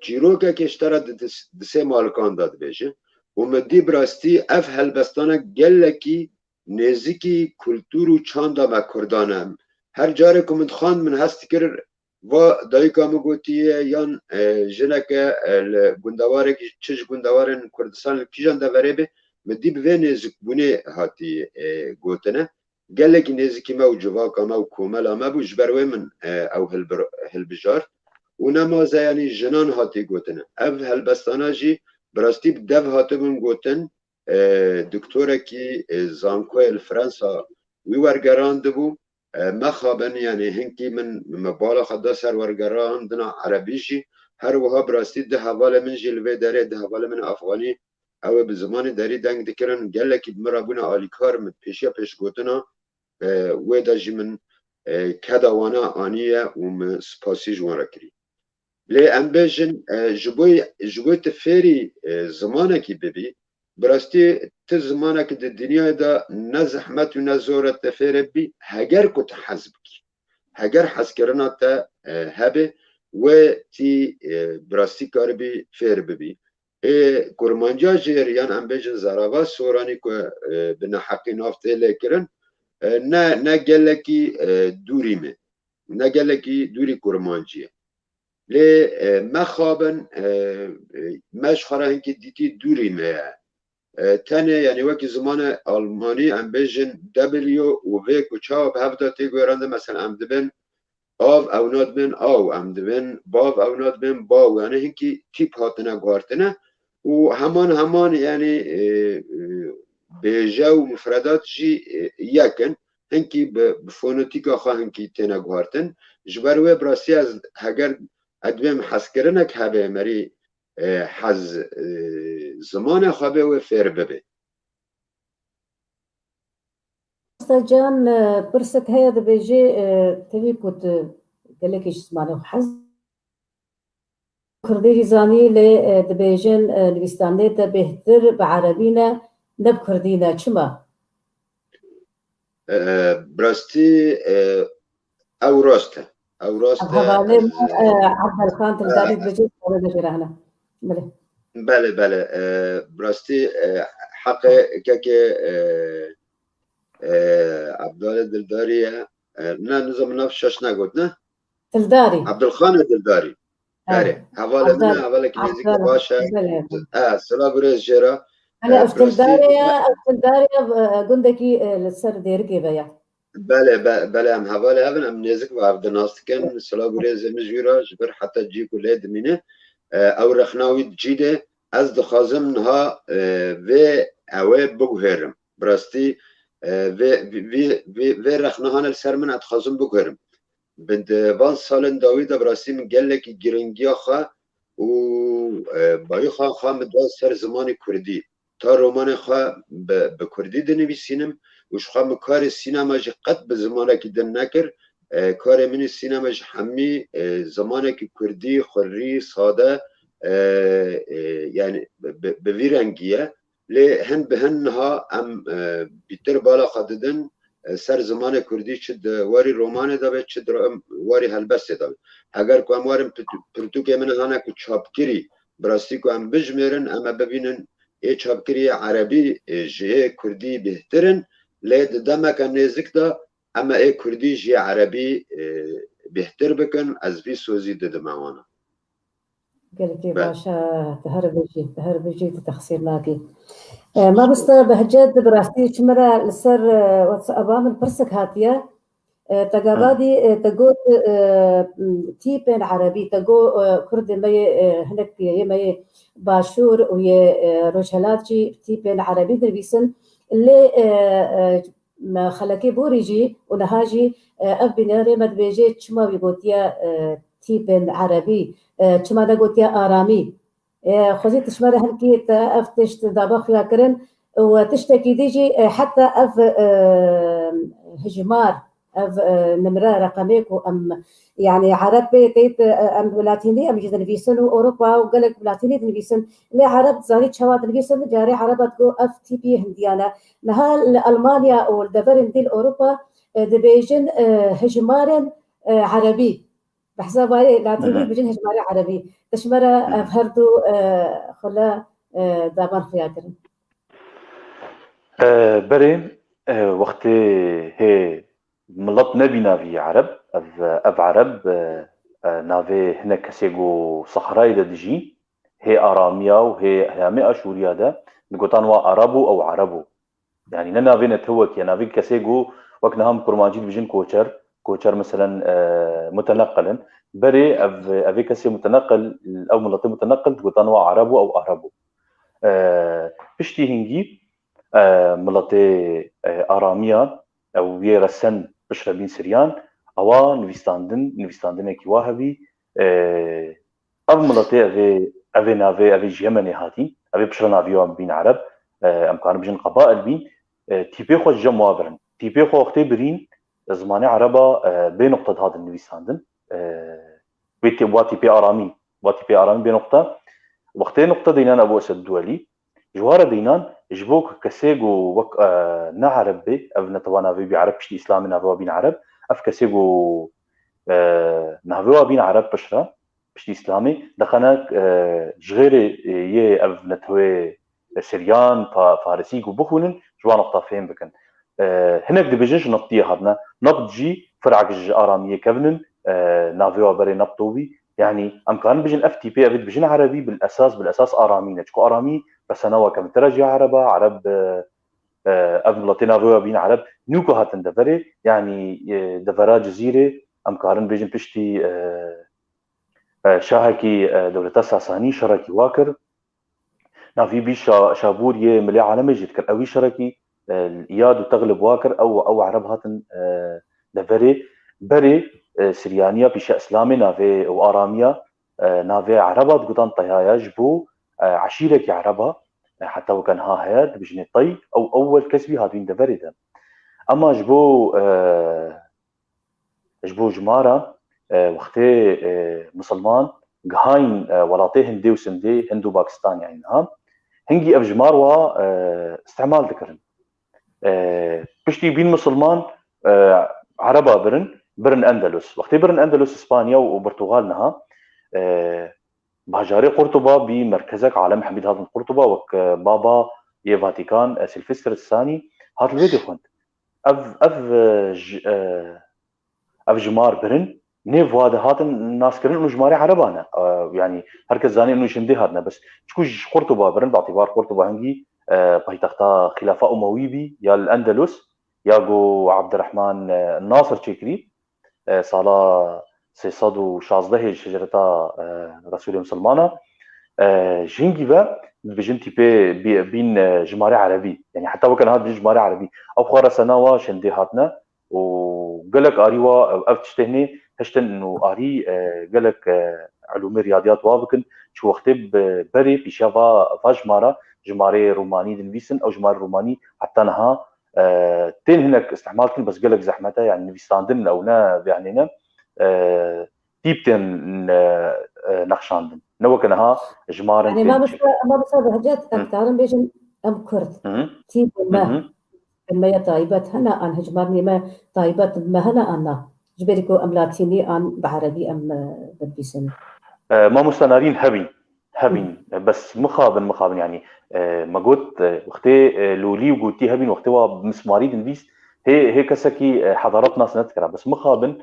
çîrokekê ji te re di, di, di sê malikan de dibêje û min dî bi rastî ev helbestane gelekî nêzikî kultûr û çanda me kurdan e. Her carê ku min dixwand, min hest dikir, va dayika min gotiye yan, e, jineke, e, li gundewarekî, çi ji gundewarên Kurdistan li kîjan deverê be, min dî bi vê nêzikbûnê hatî, e, gotine. Gelekî nêzikî me û civaka me û komela me bû, ji ber wê min, e, ew hilbir-, hilbijart. Û nema ze, yanî jinan hatî gotine. Ev helbestana jî bi rastî bi dev hatibûn gotin, e, doktorekî, e, zankoyê li Fransa wî wergerandibû. E, mexabin, yanî hinkî min, min bala xwe da ser wergerandina erebî jî, her wiha bi rastî du hevalê min jî li vê derê, du hevalê min afxanî, ew ê bi zimanê derî deng dikirin, gelekî bi min re bûne alîkar, min pêşiya pêşgotina, e, wê de jî min, e, keda wana aniye û min spasî ji wan re kirî. Lê em bêjin, e, ji bo, ji bo tu fêrî, e, zimanekî bibî, bi rastî tu zimanekî di dinyayê de ne zehmet û ne zor e te fêr bibî, heger ku tu hez bikî. Heger hezkirina te, e, hebe, wê tî, e, bi rastî karibî fêr bibî. Ê kurmanciya jêr yan em bêjin zerava soranî ku, e, bi neheqî nav tê lêkirin, e, ne, ne gelekî, e, dûrî me. Ne gelekî dûrî kurmancî ye. Lê, e, mexabin, e, e, me ji xwe re hinkî dîtî dûrî me ye. E, tenê, yanî wekî zimanê almanî em bêjin W û V ku çawa bi hev de tê guherandin, mesela em dibin av, ew nadibin aw, em dibin bav, ew nadibin baw, yanî hinkî tîp hatine guhartine û heman heman, yanî, e, e, bêje û mufredat jî, e, yek in. Hinkî bi, bi fonetîka xwe hinkî têne guhartin. Ji ber wê bi rastî ez heger ez dibêm hezkirinek hebe merî, e, hez, e, zimanê xwe bê wê fêr bibe. Mamoste Can, e, pirsek heye dibêje, e, tevî ku tu gelekî ji zimanê xwe hez Kurdî jî zanî, lê, e, dibêjin, e, nivîsandinê te bêhtir bi erebî ne, ne bi kurdî ne. Çima? E, bi rastî, e, ew rast e. Ew rast e. Hevalê me, e, Ebdelxan Tildarî dibêje, belê. Belê, belê. E, bi rastî, e, heqê kekê, e, e, Ebdalê Dildarî ye. E, ne, nizam nav şaş negot, ne? Dildarî. Abdulxanê Dildarî. Erê, hevalê min e, hevalekî nêzîkî baş e. E, silav û rêz jê re. Belê, ev Dildarê ye, ev Dildarê ye, e, gundekî, e, li ser Dêrikê ve ye. Belê, be-, belê, em hevalê hev in, em nêzik ve hev dinas dikin. Silav û rêzê min ji wî re, ji vir heta cî ku lê dimîne. E, ew rexna wî di cî de, ez dixwazim niha, e, vê ew ê biguhêrim. Bi rastî, e, vê, vê, vê, vê rexnehane li ser min ez dixwazim biguherim. Bi di van salên dawî de bi rastî min gelekî giringiya xwe û, e, bayîxa xwe min da ser zimanê kurdî. Ta romanê xwe bi, bi kurdî dinivîsînim û ji xwe min karê sînema jî qet bi zimanekî din nekir. E, karê min ê sînema ji hemî, e, zimanekî kurdî, xurî, sade, e, e, yanî bi, bi, bi vî rengî ye. Lê hin bi hin niha em, e, bîtir bala xwe didin, e, ser zimanê kurdî, çi di warî romanê de be, çi di em warî helbestê de be. Heger ku em warin pirtû-, pirtûkê min hane ku çapkirî, bi rastî ku em bijmêrin, em ê bibînin, ê çapkirî yê erebî, e, ji ê kurdî bêhtir in, lê di demeke nêzik de em ê kurdî ji yê erebî, e, bêhtir bikin, ez vî sozî didime wana. Gelekî Be- baş e, tu her bijî, tu her bijî tu texsîr nakî. E, mamoste Behcet, bi rastî ji min re li ser, e, WhatsApp-a min pirsek hatiye. E, te gava dî, e, te got, e, tîpên erebî, te got, e, kurdê me yê, e, hinek yê me yê başûr û yê, e, rojhelat jî tîpên erebî dinivîsin. Lê, e, e, me xelekê borî jî û niha jî, e, ev bînerê me dibêje çima wî gotiye, e, tîpên erebî, e, çima negotiye aramî? E, xwezî tu ji me re hinkî te ev tişt dabe xuya kirin û tiştekî dî jî, e, heta ev, e, hijmar, ev, e, nimre, reqemê ku em, yanî ereb bê tê, e, em bi latînî em jî dinivîsin û Ewropa û gelek bi latînî dinivîsin. Lê ereb dizanî çawa dinivîsin, carê ereba digo ev tîpî hindiyan e. Niha li Almanya û li deverên dî li Ewropa, e, dibêjin, e, hijmarên, e, erebî. Behsa vayê latînî Ehe. bijin hejmarê erebî. Te ji me re Hı hı. ev her du, e, xule, e, daban xuya kirin. E, berê, e, wextê hê milet nebîna vî ereb, ev, ev ereb, e, e, navê hinek kesê ku Sahrayê de dijî, hê aramiya û hê heyamê Aşûriya de, digotan wa Arab û ew Ereb û. Yanî ne navê netewekî ye, navê kesê ku wek niha em kurmancî dibijin koçer, koçer meselen, e, muteneqil in. Berê ev, evê kesê muteneqil, ew miletê muteneqil digotan wa Ereb û ew Areb û. E, piştî hingî, e, miletê, e, aramiya, ew yê resen piştre bîn siryan, ewa nivîstandin, nivîstandinekî wa hebî, e, Ev miletê, evê, evê navê, evê ji Yemenê hatî, evê piştre navê wan bîn Ereb, e, em karin bijin qebail bîn, e, tîpê xwe ji cem wa birin. Tîpê xwe wextê birîn, zimanê Ereba, e, bê nuqte dihatin nivîsandin. E, wê tê-, wa tîpê aramî, wa tîpê aramî bê nuqte. Wextê nuqte deynan Ebû Esed Duwelî, ji wa re deynan, ji bo ku kesê ku wek, e, ne Ereb bê, ev netewa navê wî Ereb, piştî Îslamê navê wa bîn Ereb, ev kesê ku, e, navê wa bîn Ereb piştre, piştî Îslamê, deqene, e, ji xêrê, e, yê ev netewê, e, Siryan, Fa-, Farisî ku bixwînin, ji wan nuqta fêm bikin. E, hinek dibêjin ji Nebtiyê hatine. Nebt jî firak ji Aramiyê kevin in, e, navê wa berê Nebt û bî. Yanî, em karin bijin ev tîpê, ev dibijin Erebî, bil esas, bil esas Aramî ne. Çiku Aramî resena wa kevin. Tera jî ya Ereba, Ereb, e, e, ev miletê navê wa bîn Ereb, nû ku hatin deverê, yanî, e, devera Cizîrê, em karin bêjin piştî, e, e, şahekî, e, dewleta Sasanî şerekî wa kir. Navî bî Şa-, Şabûr yê Milê Alemê jî dikir. Ewî şerekî, e, îyad û texlib wa kir, ew, ew Ereb hatin, e, deverê. Berê, e, Siryaniya pîşe Îslamê navê û aramiya, e, navê Ereba digotan Teyaya ji bo, e, eşîrekî Ereba, e, heta weke niha heye, dibijinê Tey, ew ewel kes bî hatibîn deverê de. Ema ji bo, e, Ji bo jimara, e, wextê, e, misilman gihayîn, e, welatê Hindê û Sindê, Hind û Pakistan, yanî niha, hingî ev jimar wa, e, îstimal dikirin. E, piştî bîn misilman, e, Ereba birin, birin Endelus. Wextê birin Endelus, Îspanya û, û Portugal niha, e, bajarê Qurtuba bî merkezek, alem hemî dihatin Qurtuba, wek, e, baba yê Vatikan, e, Silvester Sanî, hat li wê dixwend. Ev, ev, e, ji, e, ev jimar birin, nêv wa de hatin naskirin û jimarê Ereba ne. E, yanî her kes zanî û ji Hindê hatine, bes çiku ji Qurtuba birin, bi îtibar Qurtuba hingî, e, paytexta Xîlafa Umewî bî, ya li Endelus, ya ku Abdurrahman, e, Nasir çêkirî, e, sala sê sed û şazdehê ji hicreta, e, Resûlê Misilmana, e, ji hingî ve dibêjin tîpê bî-, bîn, e, jimarê Erebî. Yanî heta weke niha dibêjin jimarê Erebî. Ew xwe resena wa ji Hindê hatine û gelek arî wa ev, ev tiştê hinê hiştin û arî, e, gelek, e, ilûmê riyadiyat wa bikin. Çi wextê bi berê pîşiya va, va jimara, jimarê Rûmanî dinivîsin, ew jimarê Rûmanî heta niha e, tên hinek îstimal kirin, bes gelek zehmet e, yanî nivîsandin ew ne, yanî ne, e, tîp tên, e, e, nexşandin. Ne weke niha jimarin Yanî tên mamoste, çêkirin. Mamoste Behcet, Hı. em karin bêjin em Kurd. Hı hı. Tîpên Hı me, hı. me ya taybet hene an hejmarnê me taybet me hene an na. Ji berî ku em latînî an bi erebî em, e, binivîsin. E, mamoste Narîn hebî. hebîn. Bes mixabin, mixabin, yanî, e, me got, e, wextê, e, lolî û gotî hebîn, wextê wa bi mismarî dinivîst, hê, hê kesekî, e, hedaret nas nedikira. Bes mixabin,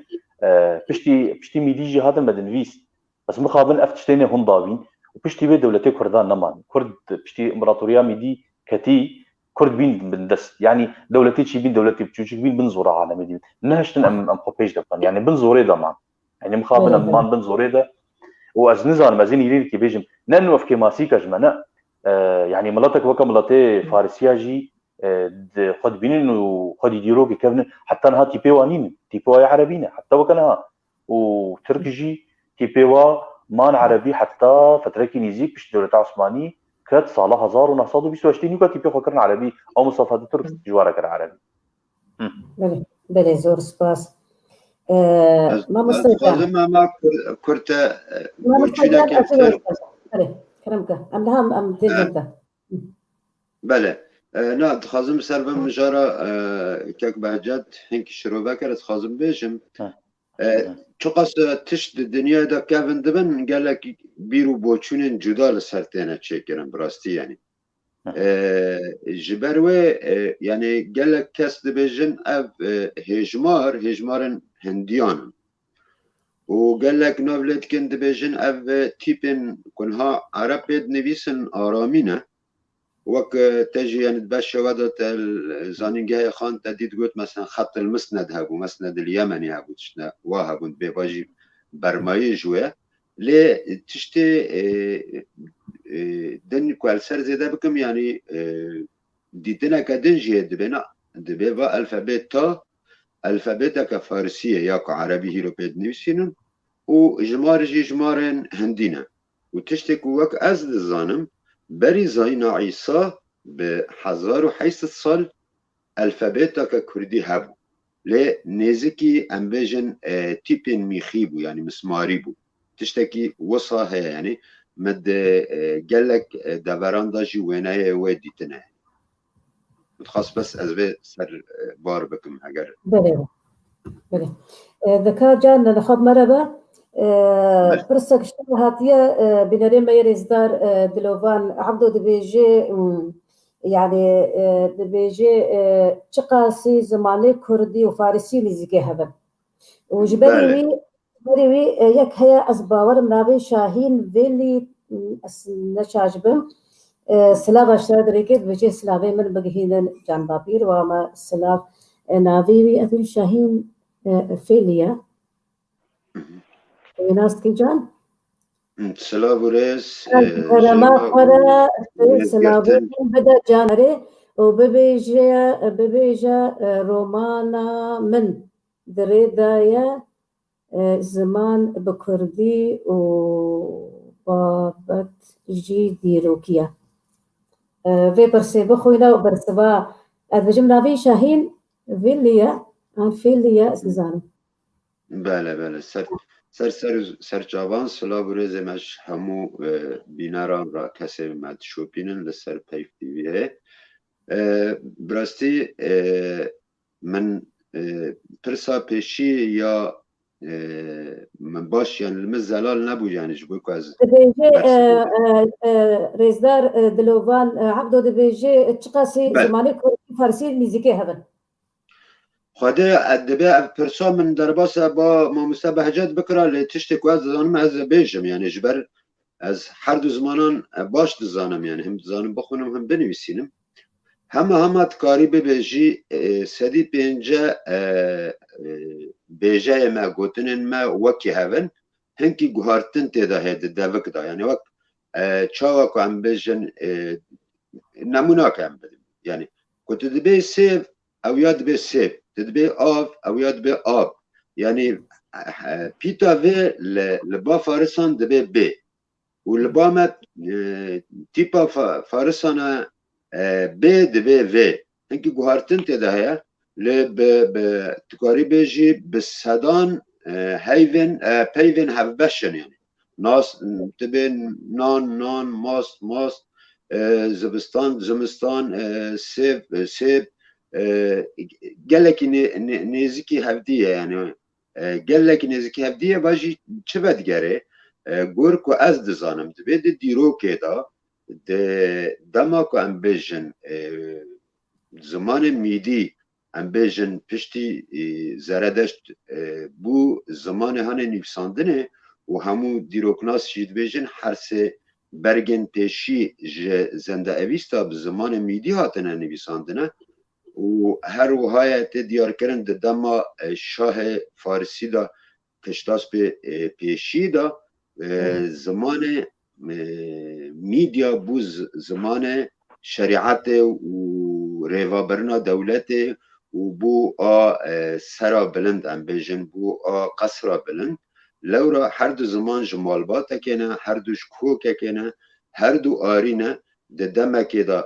e, piştî, piştî mîdî jî hatin me dinivîst. Bes mixabin ev tiştê nê hûn davîn û piştî wê dewletê Kurdan neman. Kurd piştî împaratoriya mîdî ketî, Kurd bîn bin dest. Yanî dewletê çî bîn, dewletê biçûçik bîn bin zora alemê dîn. Nehiştin em, em xwe pêş de bikin. Yanî bin zorê de man. Yanî mixabin Belê, em belê. man bin zorê de. Û ez nizanim, ez ê nîrînekî bêjim. Ne nû ev kêmasîka ji me ne. E, yanî miletek weke miletê Farisiya jî, e, di xwe dibînin û xwedî dîrokê kevin in. Heta niha tîpê wan nînin. Tîpê wa yê erebî ne. Heta weke niha. Û Tirk jî tîpê wa man erebî heta fetrekî nîzîk pişt dewleta Osmanî ket sala hezar û neh sed û bîst û heştê nîka tîpê xwe kirin erebî. Ew Mustafa Atatürk ji wa re kir erebî. Hı. Belê, belê, zor spas. Ee, Ez, Mamoste ez Can. dixwazim ema kur-, kurte, e, Mamoste Can, boçûnekê ez ser. Belê, kerem ke. Em daha em, em tê E, cem te. Belê. E, na, dixwazim ser vê mijara, e, kek Behcet hinkî şirove kir, ez dixwazim bêjim. Ha. E, Ha. Çiqas tişt di dinyayê de kevin dibin, gelek bîr û boçûnên cuda li ser têne çêkirin, bi rastî yanî. Ha. E, ji ber wê, e, yanî gelek kes dibêjin ev, e, hêjmar, hêjmarên hindiyan in. Û gelek nav lê dikin dibêjin ev, e, tîpên ku niha ereb pê dinivîsin aramî ne. Wek, e, te jî, yanî, di beşê we de te l-, zanîngehê xan te dît got, mesela, xet il misned hebû, mesned il Yemenî hebû, tiştine wa hebûn, bê va jî bermayî ji wê. Lê tiştê, e, e, din ku ez li ser zêde bikim, yanî, e, dîtineke din jî hê dibê, na, dibê va elfabê ta, elfabeteke farisî ye, ya ku erebî hîro pê dinivîsînin û jimar jî jimarên hindî ne. Û tiştê ku wek ez dizanim, berî zayîna Îsa bi hezar û heyt sed sal elfabeteke kurdî hebû. Lê nêzikî, em bêjin, e, tîpên mîxî bû, yanî mismarî bû. Tiştekî wisa heye, yanî me di, e, gelek, e, deveran de jî wêneyê wê dîtine. Dixwast bes ez vê ser, e, bar bikim, eger Belê. Belê. E, Deka Can, li xwe merheba. E, Belê. Pirsek ji te hatiye, e, bînerê me yê rêzdar, e, Dilovan Ebdo dibêje, m, yanî, e, dibêje, e, çiqasî zimanê kurdî û farisî nîzîkê hev in. Û ji berî Belê. wî, ji berî wî, e, yek heye, ez bawerim navê Şahîn Vêlî, m, ez neşaş bim. E, silava ji te dirêkê dibêje, silavê min bigihînin Can Bapîr, wa me silav, e, navê wî, ev Şahîn, e, Fêlî ye. Wê nas dikî Can? Silav û rêz, Ez e, kerema ji xwe re, e, silavê rêzgirtin. Min bide Can erê û bibêje, bibêje, e, romana min di rê de ye, e, ziman bi kurdî û babet jî dîrokî ye. E, vê pirsê bixwîne û bersiva, ez dibêjim navê Şahîn Vîlî ye, an Fêlî ye, ez nizanim. Bele, bele. Ser, ser, ser, ser çavan, silav û rêzê me ji hemû, e, bîneran re, kesê me dişopînin li ser Peyv T V'yê. E, bi rastî, e, min, e, pirsa pêşî ya, e, min baş, yani li min zelal nebû, yani ji bo ku ez Dibêje, e, bersiv e, e, rêzdar, e, Dilovan, e, Ebdo dibêje, e, çiqasî Bele. zimanê kurdî farsî nîzîkê hev in. Xwedê, e, dibe ev pirsa min derbasa ba mamoste Behcet bikira, lê tiştê ku ez dizanim ez ê bêjim, yani ji ber ez her du zimanan, e, baş dizanim, yani him dizanim bixwînim, him binivîsînim. Hema hema dikarî bibêjî, e, sedî pêncî, e, e, bêjeyê me, gotinên me wekî hev in, hinkî guhartin tê de heye di devik de. Yani wek, e, çawa ku em bêjin, e, nemûnake em bidin. Yani ku tu dibê sêv, ew ya dibê sêv. Tu dibê av, ew ya dibê av. Yani, e, pîta vê li, li ba farisan dibê bê. Û li ba me, e, tîpa fa-, farisana, e, bê dibê vê. Hinkî guhartin tê de heye. Lê bi, bi, tu karî bêjî bi sedan, e, heyvên, e, peyvên hevbeş in yani. Nas, dibê nan, nan, mast, mast, e, zibistan, zimistan, e, sêv, e, sêv, e, gelekî nê-, nê-, nêzîkî hevdî ye yani. E, gelekî nêzîkî hevdî ye, va jî çi vedigerê? E, gor ku ez dizanim, divê di dîrokê de, di dema ku em bêjin, e, zimanê mîdî, em bêjin piştî, e, Zeredeşt, e, bû zimanê hanê nivîsandinê û hemû dîroknas jî dibêjin her sê bergên pêşî ji Zendeevîsta bi zimanê mîdî hatine nivîsandine û her wiha ye tê diyarkirin di dema, e, şahê Farisî de, piştast pê, e, pêşî de, e, Hmm. zimanê, e, mîdya bû z-, zimanê şerîetê û rêvebirina dewletê û bû a, e, sera bilind, em bêjin, bû a qesra bilind. Lewra her du ziman ji malbatekê ne, her du ji kokekê ne, her du arî ne, di demekê de,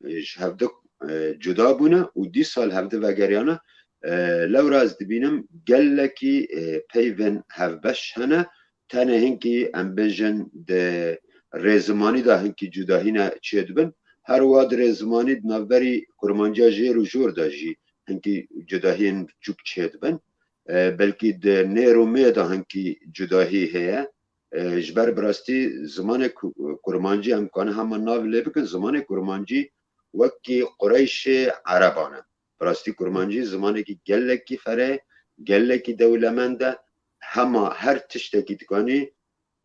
e, ji hevdi, e, cuda bûne û dîsa li hevdi vegeriyane. E, lewra ez dibînim gelekî, e, peyvên hevbeş hene, tenê hinkî em bêjin di rêzimanî de hinkî cudahî ne çêdibin. Her wiha di rêzimanî di navberî kurmanciya jêr û jor de jî hinkî cudahiyên biçûk çêdibin. E, belkî di nêr û mê de hinkî cudahî heye. E, ji ber bi rastî zimanê ku-, kurmancî em kanin hema nav lê bikin, zimanê kurmancî wekî Qureyşê Ereban e. Bi rastî kurmancî zimanekî gelekî fereh, gelekî dewlemend e. Hema her tiştekî dikanî,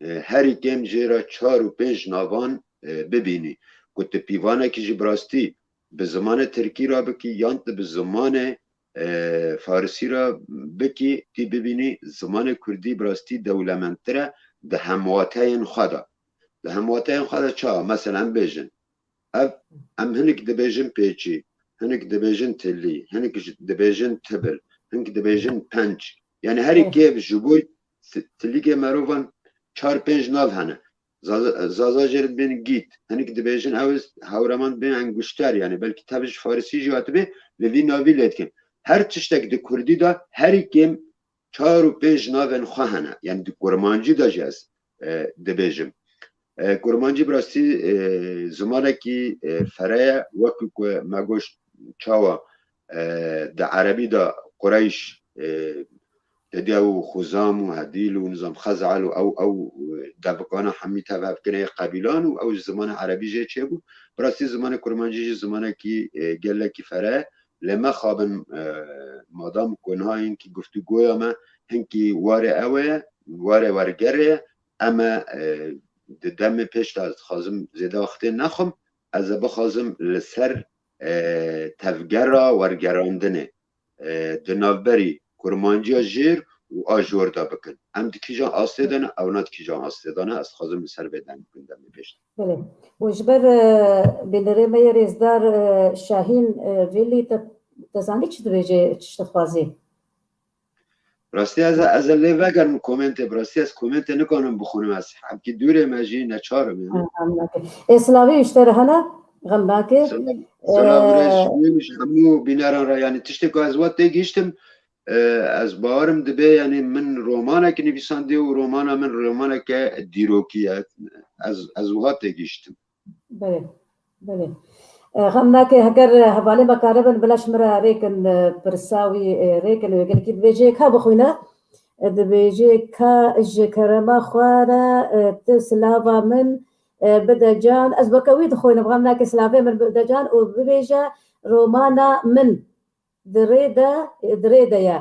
e, herî kêm jê re çar û pênc navan, e, bibînî. Ku tu pîvanekî jî bi rastî bi zimanê tirkî re bikî yan tu bi zimanê, e, farisî re bikî, tî bibînî zimanê kurdî bi rastî dewlemendtir e di hemwateyên xwe de. Di hemwateyên xwe de çawa? Mesela em bêjin, ev, em hinek dibêjin pêçî, hinek dibêjin tilî, hinek ji, dibêjin tibil, hinek dibêjin penc. Yani herî Evet. kêv ji bo ti-, tilîkê merovan çar pênc nav hene. Zaza, Zaza jê re dibên gît. Hinek dibêjin ew hewreman dibên enguşter, yani belkî tev ji farisî jî hatibê, li vî navî lê dikin. Her tiştek di kurdî de herî kêm çar û pênc navên xwe hene. Yani di kurmancî de jî ez, e, dibêjim. E, kurmancî bi rastî, e, zimanekî, e, fereh ye, wekî ku me goşt çawa, e, di erebî de Qureyş, e, Tediya û Xuzam û Hedîl û nizam Xezal û ew, ew devikana hemî tev hev kirine qebîlan û ew ji zimanê erebî jê çêbû. Bi rastî zimanê kurmancî jî zimanekî, e, gelekî fereh e. Lê mexabin, e, madam ku niha hinkî guftûgoya me hinkî warê ew e, warê wergerê ye, em e, e, di demê pêş de ez dixwazim zêde wextê nexwim, ez ê bixwazim li ser, e, tevgera wergerandinê, e, di navberî kurmanciya jêr û a jor de bikin. Em di kîjan astê de ne, ewna di kîjan astê de ne, ez dixwazim li ser vê deng bikin demê pêş de. Belê. Û ji ber, e, bînerê me yê rêzdar, e, Şahîn, e, Vîlî, te, te zanî çi dibêje, çi dixwazî? Rastî ez, ez ê lê vegerim komentê, bi rastî ez komentê nikanim bixwînim, ez hemkî dûrê me jî neçar im yani. Ha, xem nake. Ê, silavê wî ji te re hene, xem nake. Silav, silav Ee, re ji wî, ji hemû bîneran re, yani tiştê ku ez wat têgihiştim, e, ez bawerim dibe, yani min romanek nivîsandiye û romana min romaneke dîrokî ye. Ez, ez wiha têgihiştim. Belê, belê. E, xem nake, heger, e, hevalê me karibin, bila ji min re rêkin, e, pirsa wî, e, rêkin, wê gelkî dibêje, ka bixwîne? E, dibêje, ka ji kerema xwe re, e, tu silava min, e, bide can. Ez weke wî dixwînim, xem nake, silavê min bide can û bibêje, romana min di rê de, di rê de ye.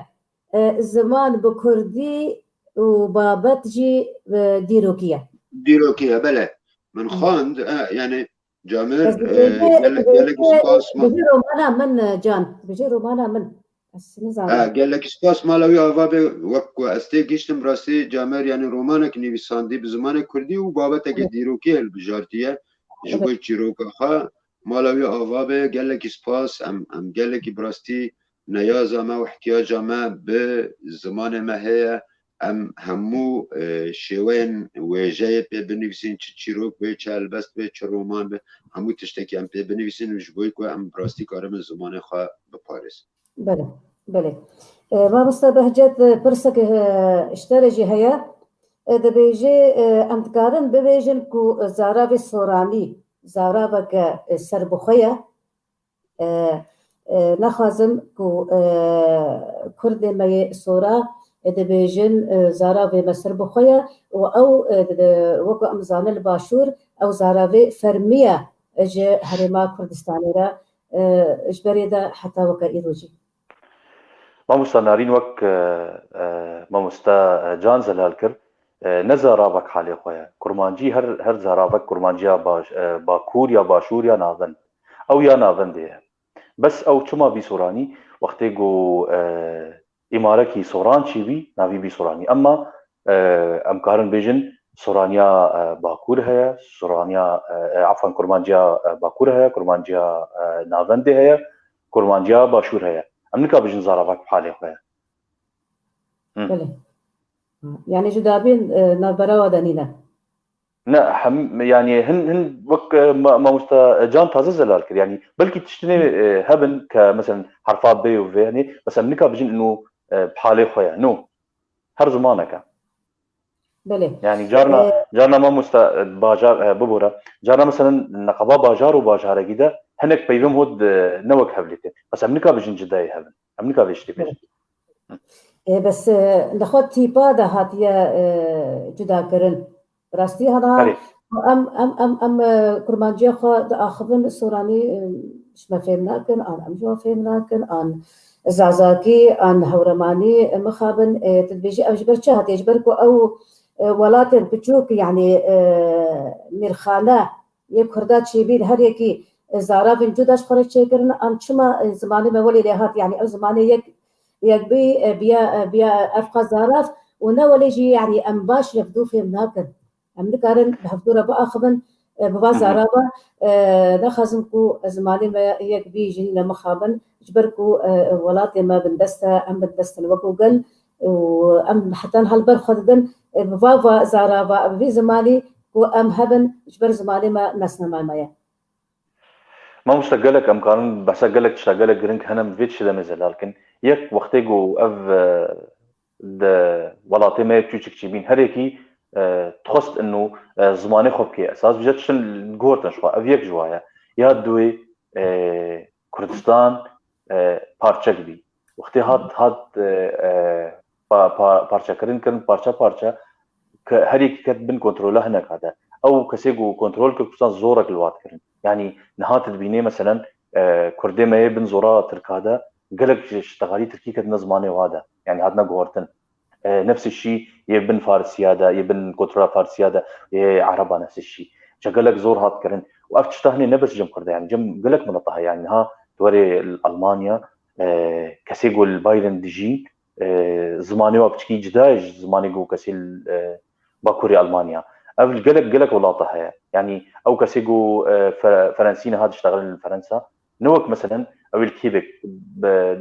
E, ziman bi kurdî û babet jî, e, dîrokî ye. Dîrokî ye, belê. Min Hı. xwend, e, yani Camêr, Ez e, dibêje, gele-, dibêje, gelek spas ma- dibêje romana min, e, can. Dibêje romana min. Ez nizanim. Ha, gelek spas mala wî ava be, wek ku ez tê gihiştim rastî Camêr, yani romanek nivîsandî bi zimanê kurdî û babeteke Evet. dîrokî hilbijartiye. Ji Evet. bo çîroka xwe mala wî ava be, gelekî spas, em, em gelekî bi rastî neyaza me û ihtiyaca me bi zimanê me heye. Em hemû, e, şêweyên wêjeyê pê binivîsîn, çi çîrok be, çi helbest be, çi roman be, hemû tiştekî em pê binivîsîn û ji bo ku em bi rastî karibin zimanê xwe biparêzin. Belê, belê. E, mamoste Behcet, e, pirsek, e, ji te re jî heye. E, dibêje, e, em dikarin bibêjin ku zaravê soranî, zaraveke, e, serbixwe ye. E, e, nexwazim ku, e, kurdê me yê sora e, dibêjin, e, zaravê me ser bi xwe ye û ew, e, di, di, wek em zanin li başûr, ew zaravê fermî ye ji Herêma Kurdistanê re, e, ji berê de heta weke îro jî. Mamosta Narîn, wek, e, e, mamosta, e, Can zelal kir, e, ne zaravek halê xwe ye. Kurmancî her, her zaravek kurmanciya baş, e, bakur ya başûr ya navend. Ew ya navendê ye. Bes ew çima vî soranî, wextê ku, e, îmarekî soran çîbî, navî vî soranî. Emma, e, em karin bêjin soraniya, e, bakur heye, soraniya, e, e, afan, kurmanciya, e, bakur heye, kurmanciya, e, navendê heye, kurmanciya başûr heye. Em nika bijin zaravek bi halê xwe ye. Hı. Belê. Yani cudabîn, e, navbera wa de nîne. Ne, hem, yani hin, hin wek, e, ma-, mamosta Can taze zelal kir. Yani belkî tiştinê, e, hebin ke, mesela, herfa B û V, yani, mesela, nika bijin inu, e, bi halê xwe ye. No. Her zimaneke. Belê. Yani carna, E, carna mamosta, e, bajar, e, bibore. Carna, mesela, neqeba bajar û bajarekî de hinek peyvên hot, e, ne wek hev lê tê. Mesela, nika bijin cida yê hebin. Em nika vê tiştê bêjin. E, bes, e, li xwe tîpa de hatiye, e, cuda kirin. Bi rastî hana Erê. em, em, em, em, e, kurmanciya xwe diaxivin soranî, e, ji me fêm nakin, an em ji wan fêm nakin, an zazakî, an hewremanî, e, mixabin, e, tu dibêjî ev ji ber çi hatiye? Ji ber ku ew, e, welatên piçûk, yanî, e, mîrxane, yê Kurda çêbî li her yekî, e, zaravên cuda ji xwe re çêkirin, an çima, e, zimanê me welê lê hat, yanî ew zimanê yek, yek bî, e, biya, e, biya ev qas zarav û ne welê jî, yanî em baş ji hevdû fêm nakin. Em nikarin bi hevdû re biaxivin, e, bi va Hı hı. zarava, e, nexwazim ku zimanê me yek bî ji nîne mixabin, ji ber ku, e, welatê me bindest e, em bindest in wekû gel û em heta niha li ber xwe didin, e, bi va, va zarava, bi vî zimanî ku em hebin, ji ber zimanê me nasnama me ye. Mamoste, gelek em karin behsa gelek tişta gelek giring hene, em vê tiştê de em ê zelal kin. Yek, wextê ku ev, e, di welatê me yê çûçik çîbîn, her yekî, e, dixwest inu, e, zimanê xwe bike esas, vêca tiştin guhertin ji xwe. Ev yek ji wa ye. Ya duwê, e, Kurdistan, e, parçek bî. Wextê hat, hat, e, e, pa-, pa-, parçekirin kirin, parça parça, ke her yekî ket bin kontrola hineka de. Ew kesê ku kontrol kir, Kurdistan zorek li wat kirin. Yanî niha tu dibînê, meselen, e, Kurdê me yê bin zora Tirka de, gelek ji ştexalî Tirkî ketine zimanê wa de. Yanî hatine guhertin. E, nefsê şî yê bin Farisiya de, yê bin kontrola Farisiya de, yê Ereba nefsê şî. Ji gelek zor hat kirin. Û ev tişta hinê ne bes cem Kurda, yanî cem gelek mineta heye. Yanî niha tu werê li Almanya, e, kesê ku li Bayern dijîn, e, zimanê wa piçkî cida ye ji zimanê ku kesê li, e, Bakurê Almanya. Ev li gelek, gelek welata heye. Yanî ew kesê ku, e, Fe-, Ferensî niha diştexilin li Ferensa, ne wek, meselen, ew ê li kê bê, be,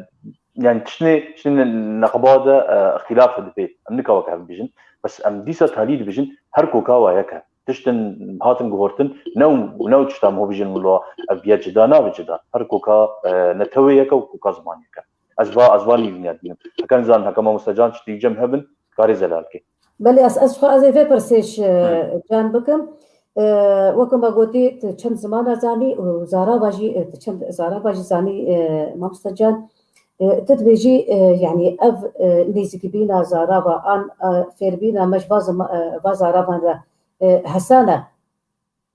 yanî tiştinê, tiştinê neqeba de, e, îxtîlaf dibê. Em nika wek hev dibêjin. Bes em dîsa talî dibêjin, her koka wa yek e. Tiştin hatin guhertin, ne û, ne û tişta em ho bijin wilo, ev biya cida, nabe cida. Her koka, e, netewê yek e û koka ziman yek e. Ez va, ez va nîvîniya dibînim. Heke nizanim, heke mamoste Can tiştî cem hebin, karê zelal ke. Belê, ez, ez xwe ez ê vê pirsê ji, Hı. Can bikim. E, weke me gotî, tu çend zimana zanî û zarava jî, e, tu çend zarava jî zanî, e, mamoste Can. E, tu dibêjî, e, yanî ev, e, nêzîkbîna zarava an, e, fêrbîna me ji va zima-, e, va zaravan re, e, hesan e.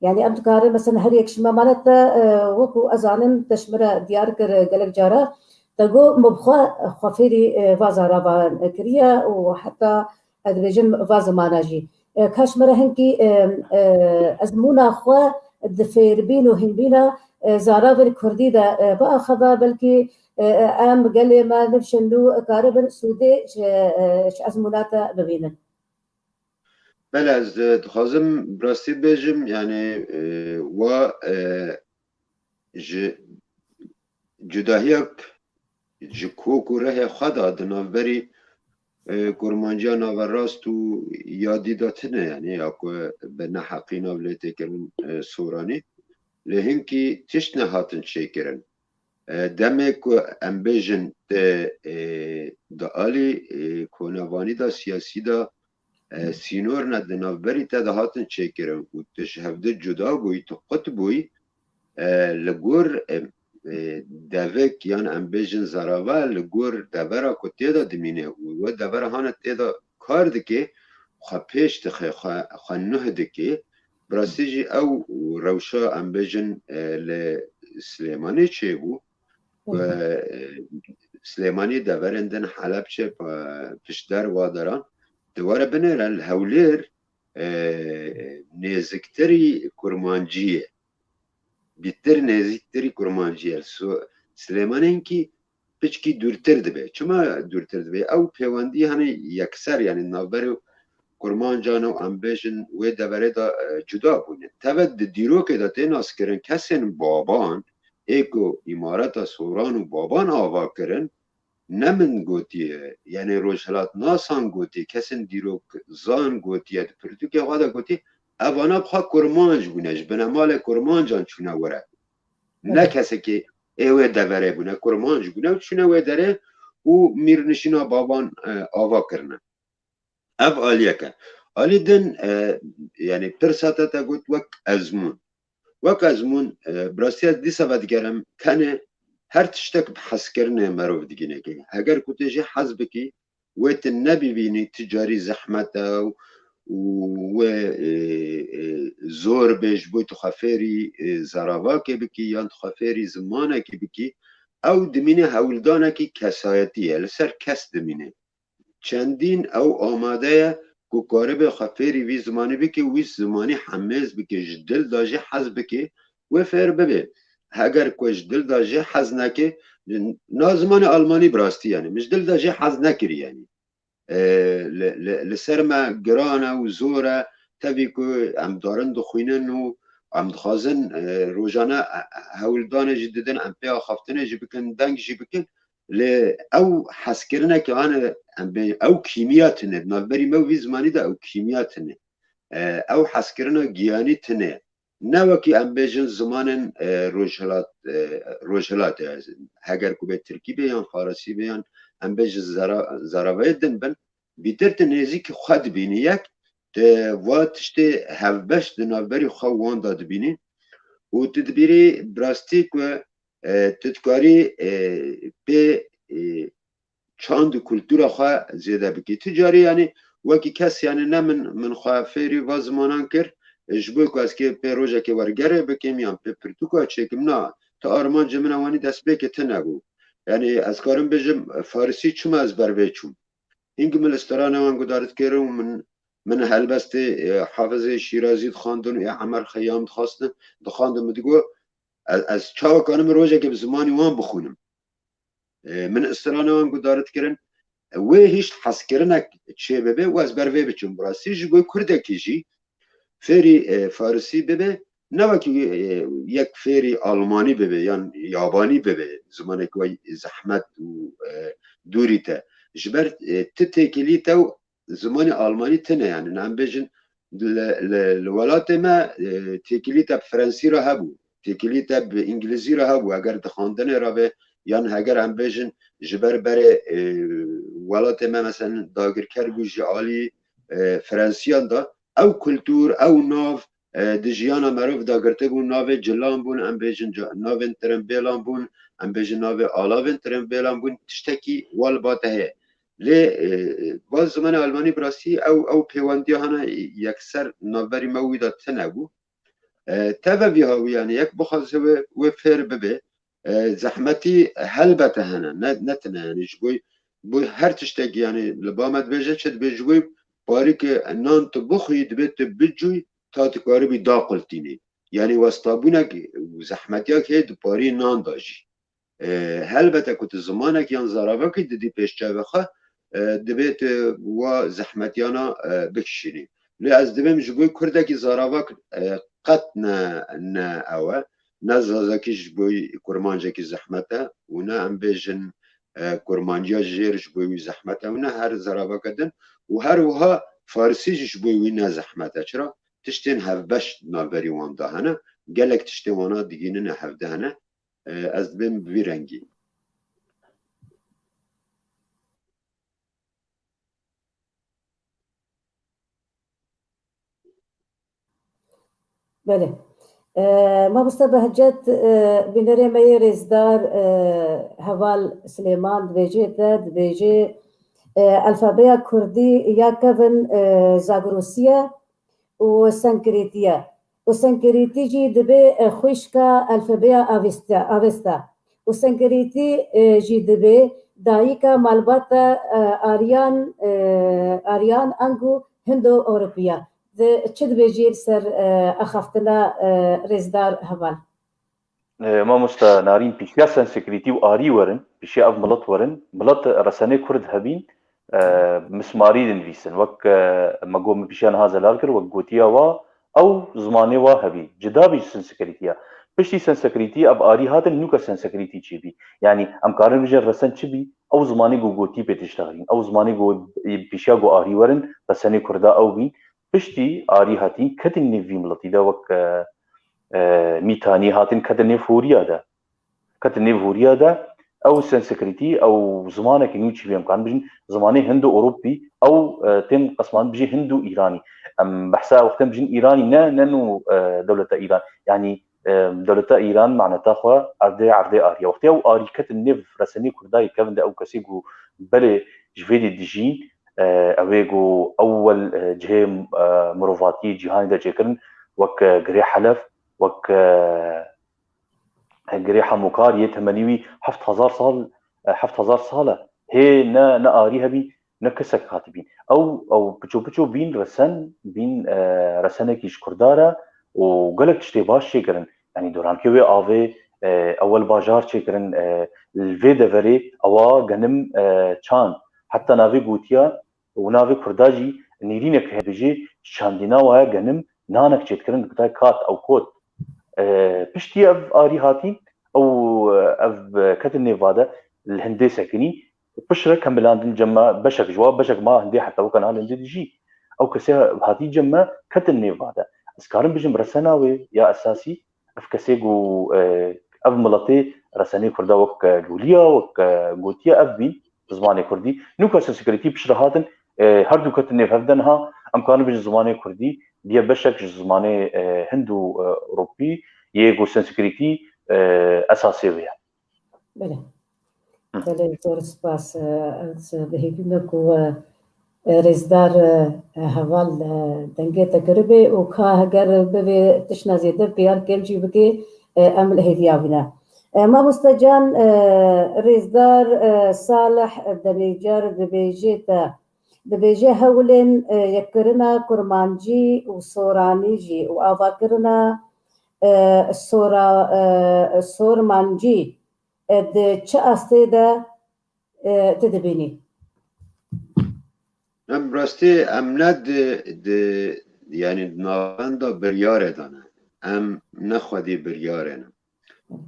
Yanî em dikarin, mesela, her yek ji me mane te, e, wekû ez zanim, te ji min re diyar kir, e, gelek cara, te got, min bi xwe, xwe fêrî, e, va zaravan kiriye û heta, ez dibêjim, va zimana jî. E, ka ji min re hinkî, e, e, ezmûna xwe di fêrbîn û hînbîna, e, zaravên kurdî de, e, biaxive, belkî, e, e, em gelê me nifşin nû karibin sûdê ji, e, ji ezmûna te bibînin. Bele, ez, e, dixwazim bi rastî bêjim, yani, e, wa, e, ji cudahiyek ji kok û rehê xwe de di navberî, e, kurmanciya naverast û yadî de tune, yani, ya ku bi neheqî nav lê tê kirin, e, soranî. Lê hinkî tişt nehatin çêkirin. E, demê ku em bêjin te, e, di alî, e, konevanî de, siyasî de, e, sînor ne, di navberî te de hatin çêkirin û tu ji hevdî cuda bûyî, tu qut bûyî, e, li gor, e, e, devik yan em bêjin zerava li gor devera ku tê de dimîne û we devera hane tê de kar dike, xwe pêş dixe, xwe, xwe nuh dike. Bi rastî jî ew rewşa em bêjin, e, li Silêmanê çêbû. Ku, e, Silêmanî deverên din Helebçe, e, piştder wa deran di were binêre li Hewlêr, e, nêziktirî kurmancî ye. Bîtir nêzîktirî kurmancî ye. Su-, Silêmanênkî piçkî dûrtir dibe. Çima dûrtir dibe? Ew pêwendî hene yekser, yanî navberê kurmancan û em bêjin wê deverê de, e, cuda bûne. Teve di dîrokê de tê naskirin kesên baban, ê ku îmareta Soran û baban ava kirin, ne min gotiye, yanî rojhilatnasan gotiye, kesên dîrokzan gotiye, di pirtûkê xwe de gotiye, evana bi xwe kurmanc bûne, ji binemalê kurmancan çûne were. Ne kesekî ê wê deverê bûne, kurmanc bûne û çûne wê derê û mîrnişîna baban, e, ava kirine. Ev aliyek e. Alî din, e, yanî pirsa te te got wek ezmûn. Wek ezmûn, e, bi rastî ez dîsa vedigerim, tenê her tiştek bi hezkirinê merov digîne ki. Heger ku tu jê hez bikî, wê tu nebibînî tu carî zehmet e û, û wê, e, e, zor bê ji bo tu xwe fêrî, e, zeravakê bikî yan tu xwe fêrî zimanekî bikî, ew dimîne hewldanekî kesayetî ye, li ser kes dimîne. Çendîn ew amade ye ku karibe xwe fêrî vî zimanî bike û wî zimanî hemêz bike, ji dil de jî hez bike, wê fêr bibe. Heger ku ji dil de jî hez neke, na zimanê almanî bi rastî, yanî min ji dil de jî hez nekirî, yanî. E, li, li, li ser me giran e û zor e, tevî ku em darin dixwînin û em dixwazin, e, rojane, e, e, hewldanê jî didin, em pê axaftinê jî bikin, deng jî bikin. Lê ew hezkirineke hane, em bê, ew kîmiya tune. Di navberî me û vî zimanî de ew kîmiya tune. E, ew hezkirina giyanî tune. Ne wekî em bêjin zimanên, e, rojhilat, e, rojhilatê. Heger ku bê tirkî bê yan farisî bê yan em bêjin zera-, zeravayê din bin, bîtir tu nêzîkî xwe dibînî yek, tu va tiştê hevbeş di navberî xwe wan de dibînî û tu dibîrî bi rastî ku, e, tu dikarî, e, pê, e, çand û kultura xwe zêde bikî. Tu carî, yanî, wekî kes, yanî, ne min, min xwe fêrî va zimanan kir, e, ji bo ku ez kê pê rojekê wergerê bikim yan pê pirtûka çêkim, na, tu armancê min ewanî destpêkê tune bû. Yanî, ez karim bêjim, e, farisî çima ez ber vê çûm? Hîngî min li strana wan guhdar dikir û min, min helbestê, e, Hafizê Şîrazî dixwandin û ê Emer Xeyam dixwastin, dixwandin, min digot, ez, ez çawa karim rojekê bi zimanî wan bixwînim? E, min strana wan guhdar dikirin, e, wê hişt hezkirinek çê bibe û ez ber vê biçim. Bi rastî ji bo kurdekî jî fêrî, e, farisî bibe, ne wekî, e, yek fêrî almanî bibe yan yabanî bibe, zimanek wê zehmet û, e, dûrî te. Ji ber, e, ti têkilî te û zimanê almanî tune, yanî, em bêjin, li, li, li welatê me, e, têkilî te bi frensî re hebû, têkilî te bi îngilîzî re hebû, eger di xwendinê re be, yan heger em bêjin, ji ber berê, e, welatê me, meselen, dagirker bû ji alî, e, Frensiyan de, ew kultûr, ew nav, e, di jiyana merov de girtibûn, navê cilan bûn, em bêjin ca-, navên tirimbêlan bûn, em bêjin navê alavên tirimbêlan bûn, tiştekî wa li ba te heye. Lê, e, va zimanê almanî bi rastî ew, ew pêwendiya hene yekser navberî me wî de tune bû. E, teve vî hawî, yanî yek bixwaze wê, wê fêr bibe, e, zehmetî helbete hene, ne, ne tune, yanî ji bo, bo her tiştekî, yanî li ba me dibêje çi dibê, ji bo parî ke nan tu bixwî, dibê tu bicûyî, ta tu karibî daqultînî. Yanî westabûnek û zehmetiyek heye di parî nan de jî. E, helbete ku tu zimanek yan zaravekî didî pêş çavê xwe, e, dibê tu wa zehmetiyana, e, bikişînî. Lê ez dibêm ji bo kurdekî zaravek, e, qet ne, ne ew e. Ne zazakî ji bo kurmancekî zehmet e û ne em bêjin, e, kurmanciya jêr ji bo wî zehmet e û ne her zaraveke din û her wiha farisî jî ji bo wî ne zehmet e. Çira? Tiştên hevbeş navberî wan de hene. Gelek tiştên wana digînine hevde hene. E, ez dibêm bi vî rengî. Belê. E, Mamoste Behcet, e, bînerê me yê rêzdar, e, Heval Silêman dibêje te, dibêje, e, alfabeya kurdî ya kevin, e, Zagrosî ye û Senkirîtî ye. Û Senkirîtî jî dibê, e, xwişka alfabeya Avesta, Avesta. Û Senkirîtî, e, jî dibê dayika malbata, e, Aryan, e, Aryan ango Hindo-Ewropî ye. Di çi dibêjî li ser, e, axaftina, e, rêzdar Heval? E, mamosta Narîn, pişiya Sanskritî û Arî werin, pişiya ev milet werin, milet resenê Kurd hebîn, e, mismarî dinivîsin. Wek, e, me got, min pişiya niha zelal kir, wek gotiya wa, ew zimanê wa hebî, cida bî ji Sanskritî ya. Piştî Sanskritî ev Arî hatin, nûka Sanskritî çêbî. Yanî em karin bijin resen çi bî, ew zimanê ku gotî pê tiştexilîn, ew zimanê ku pişiya ku Arî werin, resenê Kurda ew bîn. Piştî Arî hatîn, ketin nêv vî miletî de wek, e, e, Mîtanî hatin, ketin nêv Hûriya de. Ketin nêv Hûriya de, ew Sanskritî, ew zimanekî nû çî bî, em karin bijin, zimanê Hindo-Ewropî, ew, e, tên qesman bijî Hindo-Îranî. Em behsa wextên bijin Îranî ne, ne nû, e, dewleta Îran. Yanî, e, dewleta Îran maneta xwe erdê, erdê Arî ye. Wextê ew Arî ketin nêv resenê Kurda yê kevin de, ew kesê ku belê ji vê dî dijîn, e, ew ê ku ewel, e, cihê, e, mirovatiyê cîhanê de çêkirin, wek, e, Girê Helef, wek, e, Girê Hemûkar yê temenî wî heft hezar sal, e, heft hezar sal e. Hê ne, ne Arî hebî, ne kesek hatibîn. Ew, ew piço piço bîn resen, bîn, e, resenekî ji Kurda re û gelek tiştê baş çêkirin. Yanî dorankê wê avê, e, ewel bajar çêkirin, e, li vê deverê ewa genim, e, çand. Heta navê gotiya û navê Kurda jî nêrînek heye, dibêjê çandîna wa ye genim, nanek çêdikirin, dibitay kat ew kot. E, piştî ev Arî hatî, ew, ev ketin nêva de li hindê sekinî, piştre kemilandin cem me, beşek ji wa, beşek ma hindê heta weke niha li hindê dijî. Ew kesê hatî cem me, ketin nêva de. Ez karim bijim resena wê ya esasî, ev kesê ku, e, ev miletê resenê Kurda wek, e, goliya, wek, e, gotiye ev bîn, zimanê Kurdî. Nûka Sanskritî piştre hatin, e, her du ketin nêv hev de niha, em karin bijin zimanê Kurdî, diye beşek ji zimanê, e, Hind û, e, Ewropî, yê ku Sanskritî, e, esasê wê ye. Belê. Hı. Belê, zor spas. E, ez bi hêvî me ku, e, e, rêzdar, e, e, Heval, e, dengê te kiribe û ka heger bivê tiştna zêde piyar kêm jî bike, e, em li hêviya wî ne. E, Mamoste Can, e, rêzdar, e, Salih Demîcar dibêje te, dibêje hewlên, e, yekkirina kurmancî û soranî jî û avakirina, e, sora-, e, sormancî, e, di çi astê de, e, tu dibînî? Em rastî em ne di, di, yanî di navenda biryarê de ne. Em ne xwedî biryarê ne.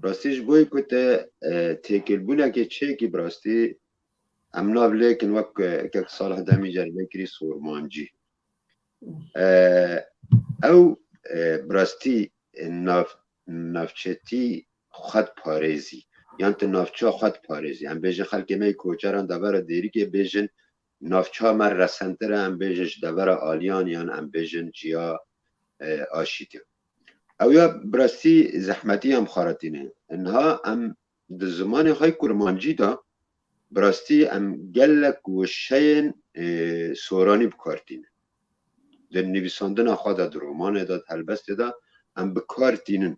Rastî ji bo ku te, e, têkilbûnekê çêkî bi rastî em nav lêkin wek, e, kek Salih Demîcar vekirî sormancî. E, ew, e, bi rastî, e, nav-, navçetî xwe diparêzî. Yan tu navça xwe diparêzî. Em bêjin xelkê me yê koçeran devera Dêrikê bêjin navça me resentir e, em bêjin ji devera Aliyan yan em bêjin ciya, e, Aşîtê. Ew ya bi rastî zehmetî em xwaretîne. Niha em di zimanê xwe yê kurmancî de bi rastî em gelek wişeyên, e, soranî bi kar tînin. Di nivîsandina xwe de, di romanê de, di helbestê de em bi kar tînin.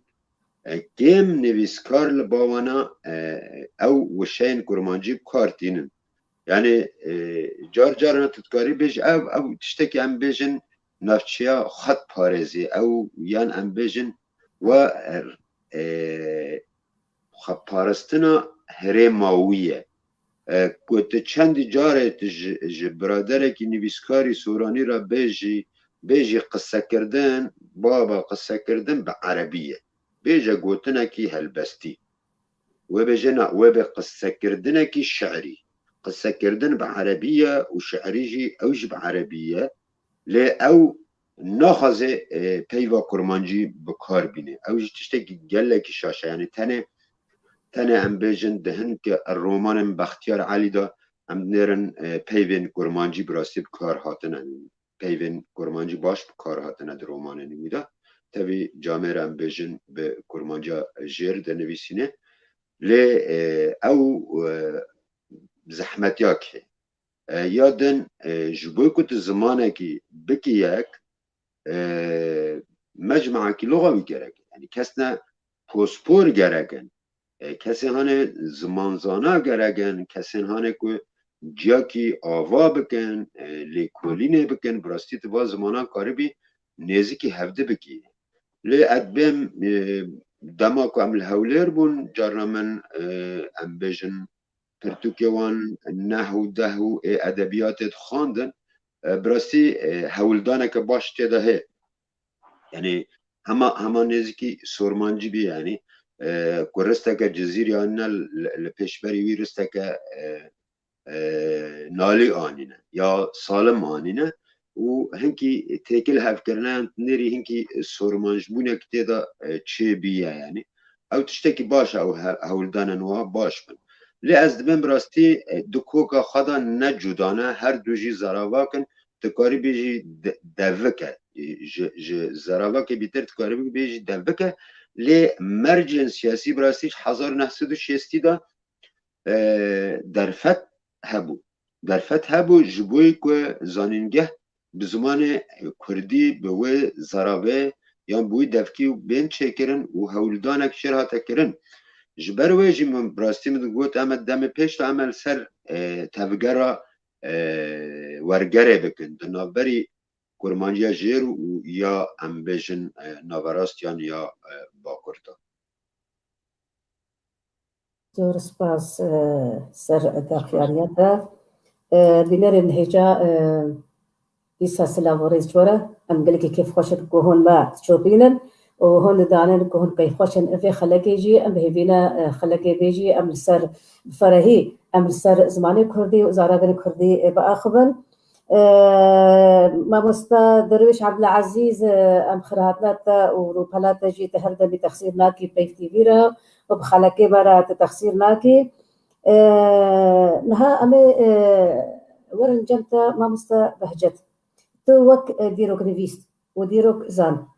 E, kêm nivîskar li ba wana, e, ew wişeyên kurmancî bi kar tînin. Yanî, e, car carna tu dikarî bêjî ev, ew tiştekî em bêjin navçeya xwe diparêzî, ew yan em bêjin we, e, xweparistina herêma wî ye. E, ku tu çendî carê tu ji, ji biraderekî nivîskarî soranî re bêjî, bêjî qisekirdin, baba qisekirdin bi erebî ye. Bêje gotinekî helbestî. Wê bêje na, wê bê qisekirdinekî şi'rî. Qisekirdin bi erebî ye û şi'rî jî, ew jî bi erebî ye. Lê ew naxwaze, e, peyva kurmancî bi kar bîne. Ew jî tiştekî gelekî şaş e. Yanî tenê, tenê em bêjin di hin ke romanên Bextiyar Elî de em dinêrin, e, peyvên kurmancî bi rastî bi kar hatine. Peyvên kurmancî baş bi kar hatine di romanên wî de. tevî camêr em bêjin bi kurmanciya jêr dinivîsîne. Lê, e, ew, e, zehmetiyek heye. E, ya din, e, ji bo ku tu zimanekî bikî yek, e, mecmuekî luxawî gerek e. Yanî kesne pospor gerek in. E, kesên hane zimanzana gerek in, kesên hane ku ciyakî ava bikin, e, lêkolînê bikin, bi rastî tu va zimanan karibî nêzîkî hevdi bikî. Lê ez dibêm, e, dema ku em li Hewlêr bûn, carna min, e, em bêjin, pirtûkê wan neh û deh û ê edebiyatê dixwandin, e, bi rastî, e, hewldaneke baş tê de heye. Yanî hema, hema nêzîkî sormancî bî, yanî, e, ku risteke Cizîrê anîne, li, li pêşberî wî risteke, e, e, nalî anîne ya salim anîne û hinkî têkil hevkirine yan nêrî hinkî sormancbûnek tê de, e, çêbîye, yanî. Ew tiştekî baş e, ew he-, hewldanên wa baş bin. Lê ez dibêm bi rastî, e, du koka xwe de ne cuda ne, her du jî zeravak in, tu karî bêjî de-, devik e. E, ji, ji zeravakê bîtir tu karî bêjî devik e. Lê mercên siyasî bi rastî ji hezar û neh sed û şêstî de, e, derfet hebû. Derfet hebû ji bo ku zanîngeh bi zimanê kurdî, bi wê zeravê yan bi wî devkî bên çêkirin û hewldanek jêr hate kirin. Ji ber wê jî min bi rastî min digot, em ê demê pêş de em ê li ser, e, tevgera, e, wergerê bikin di navberî kurmanciya jêr û ya em bêjin, e, naverast yan ya, e, bakur de. Zor spas, e, ser daxiyariya te. E, bînerên hêja, e, dîsa silav û rêz ji we re. Em gelekî kêfxweş in ku hûn me diçopînin û hûn didanin ku hûn keyfxweş in. Vê xelekê jî em bi hêvî ne, e, xelekê vê jî em li ser, bi ferehî em li ser zimanê kurdî û zaravên kurdî, e, biaxivin. E, mamosta Derwêş Ebdilezîz, e, em xirahatna te û rûpela te jî te her demî texsîr nakî Peyv T V re û bi xelekê me re te texsîr nakî. E, niha em ê, e, werin cem te mamosta Behcet. Tu wek, e, dîroknivîs û dîrokzan,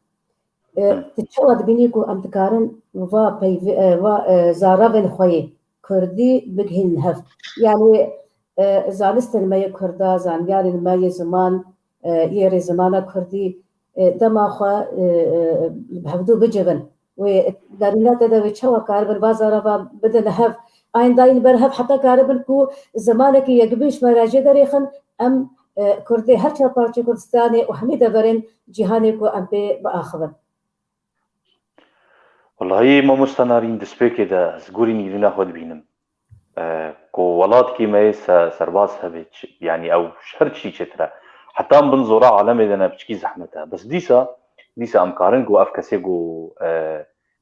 e, tu çawa dibînî ku em dikarin va peyv-, e, va, e, zaravên xwe yê kurdî bigihînin hev? Yanî, e, zanistên me yê kurda, zanyarên me yê ziman, e, yê rêzimana kurdî, e, dema xwe, e, e, bi hevdû bicivin. Wê derûna te de wê çawa karibin va zarava bidin hev? Ayndayîn ber hev heta karibin ku zimanekî yekbîn ji me re jê derêxin, em, e, kurdê her çar parçeyê Kurdistanê û hemî deverên cîhanê ku em pê biaxivin. Wellahî mamosta Narîn, destpêkê de ez gorî nîrîna xwe dibînim. E, ku welatkî me yê se-, serbaz hebe, çi-, yanî ew ji her çî çêtir e. Heta em bin zora alemê de ne piçkî zehmet e. Bes dîsa, dîsa em karin ku ev kesê ku, e,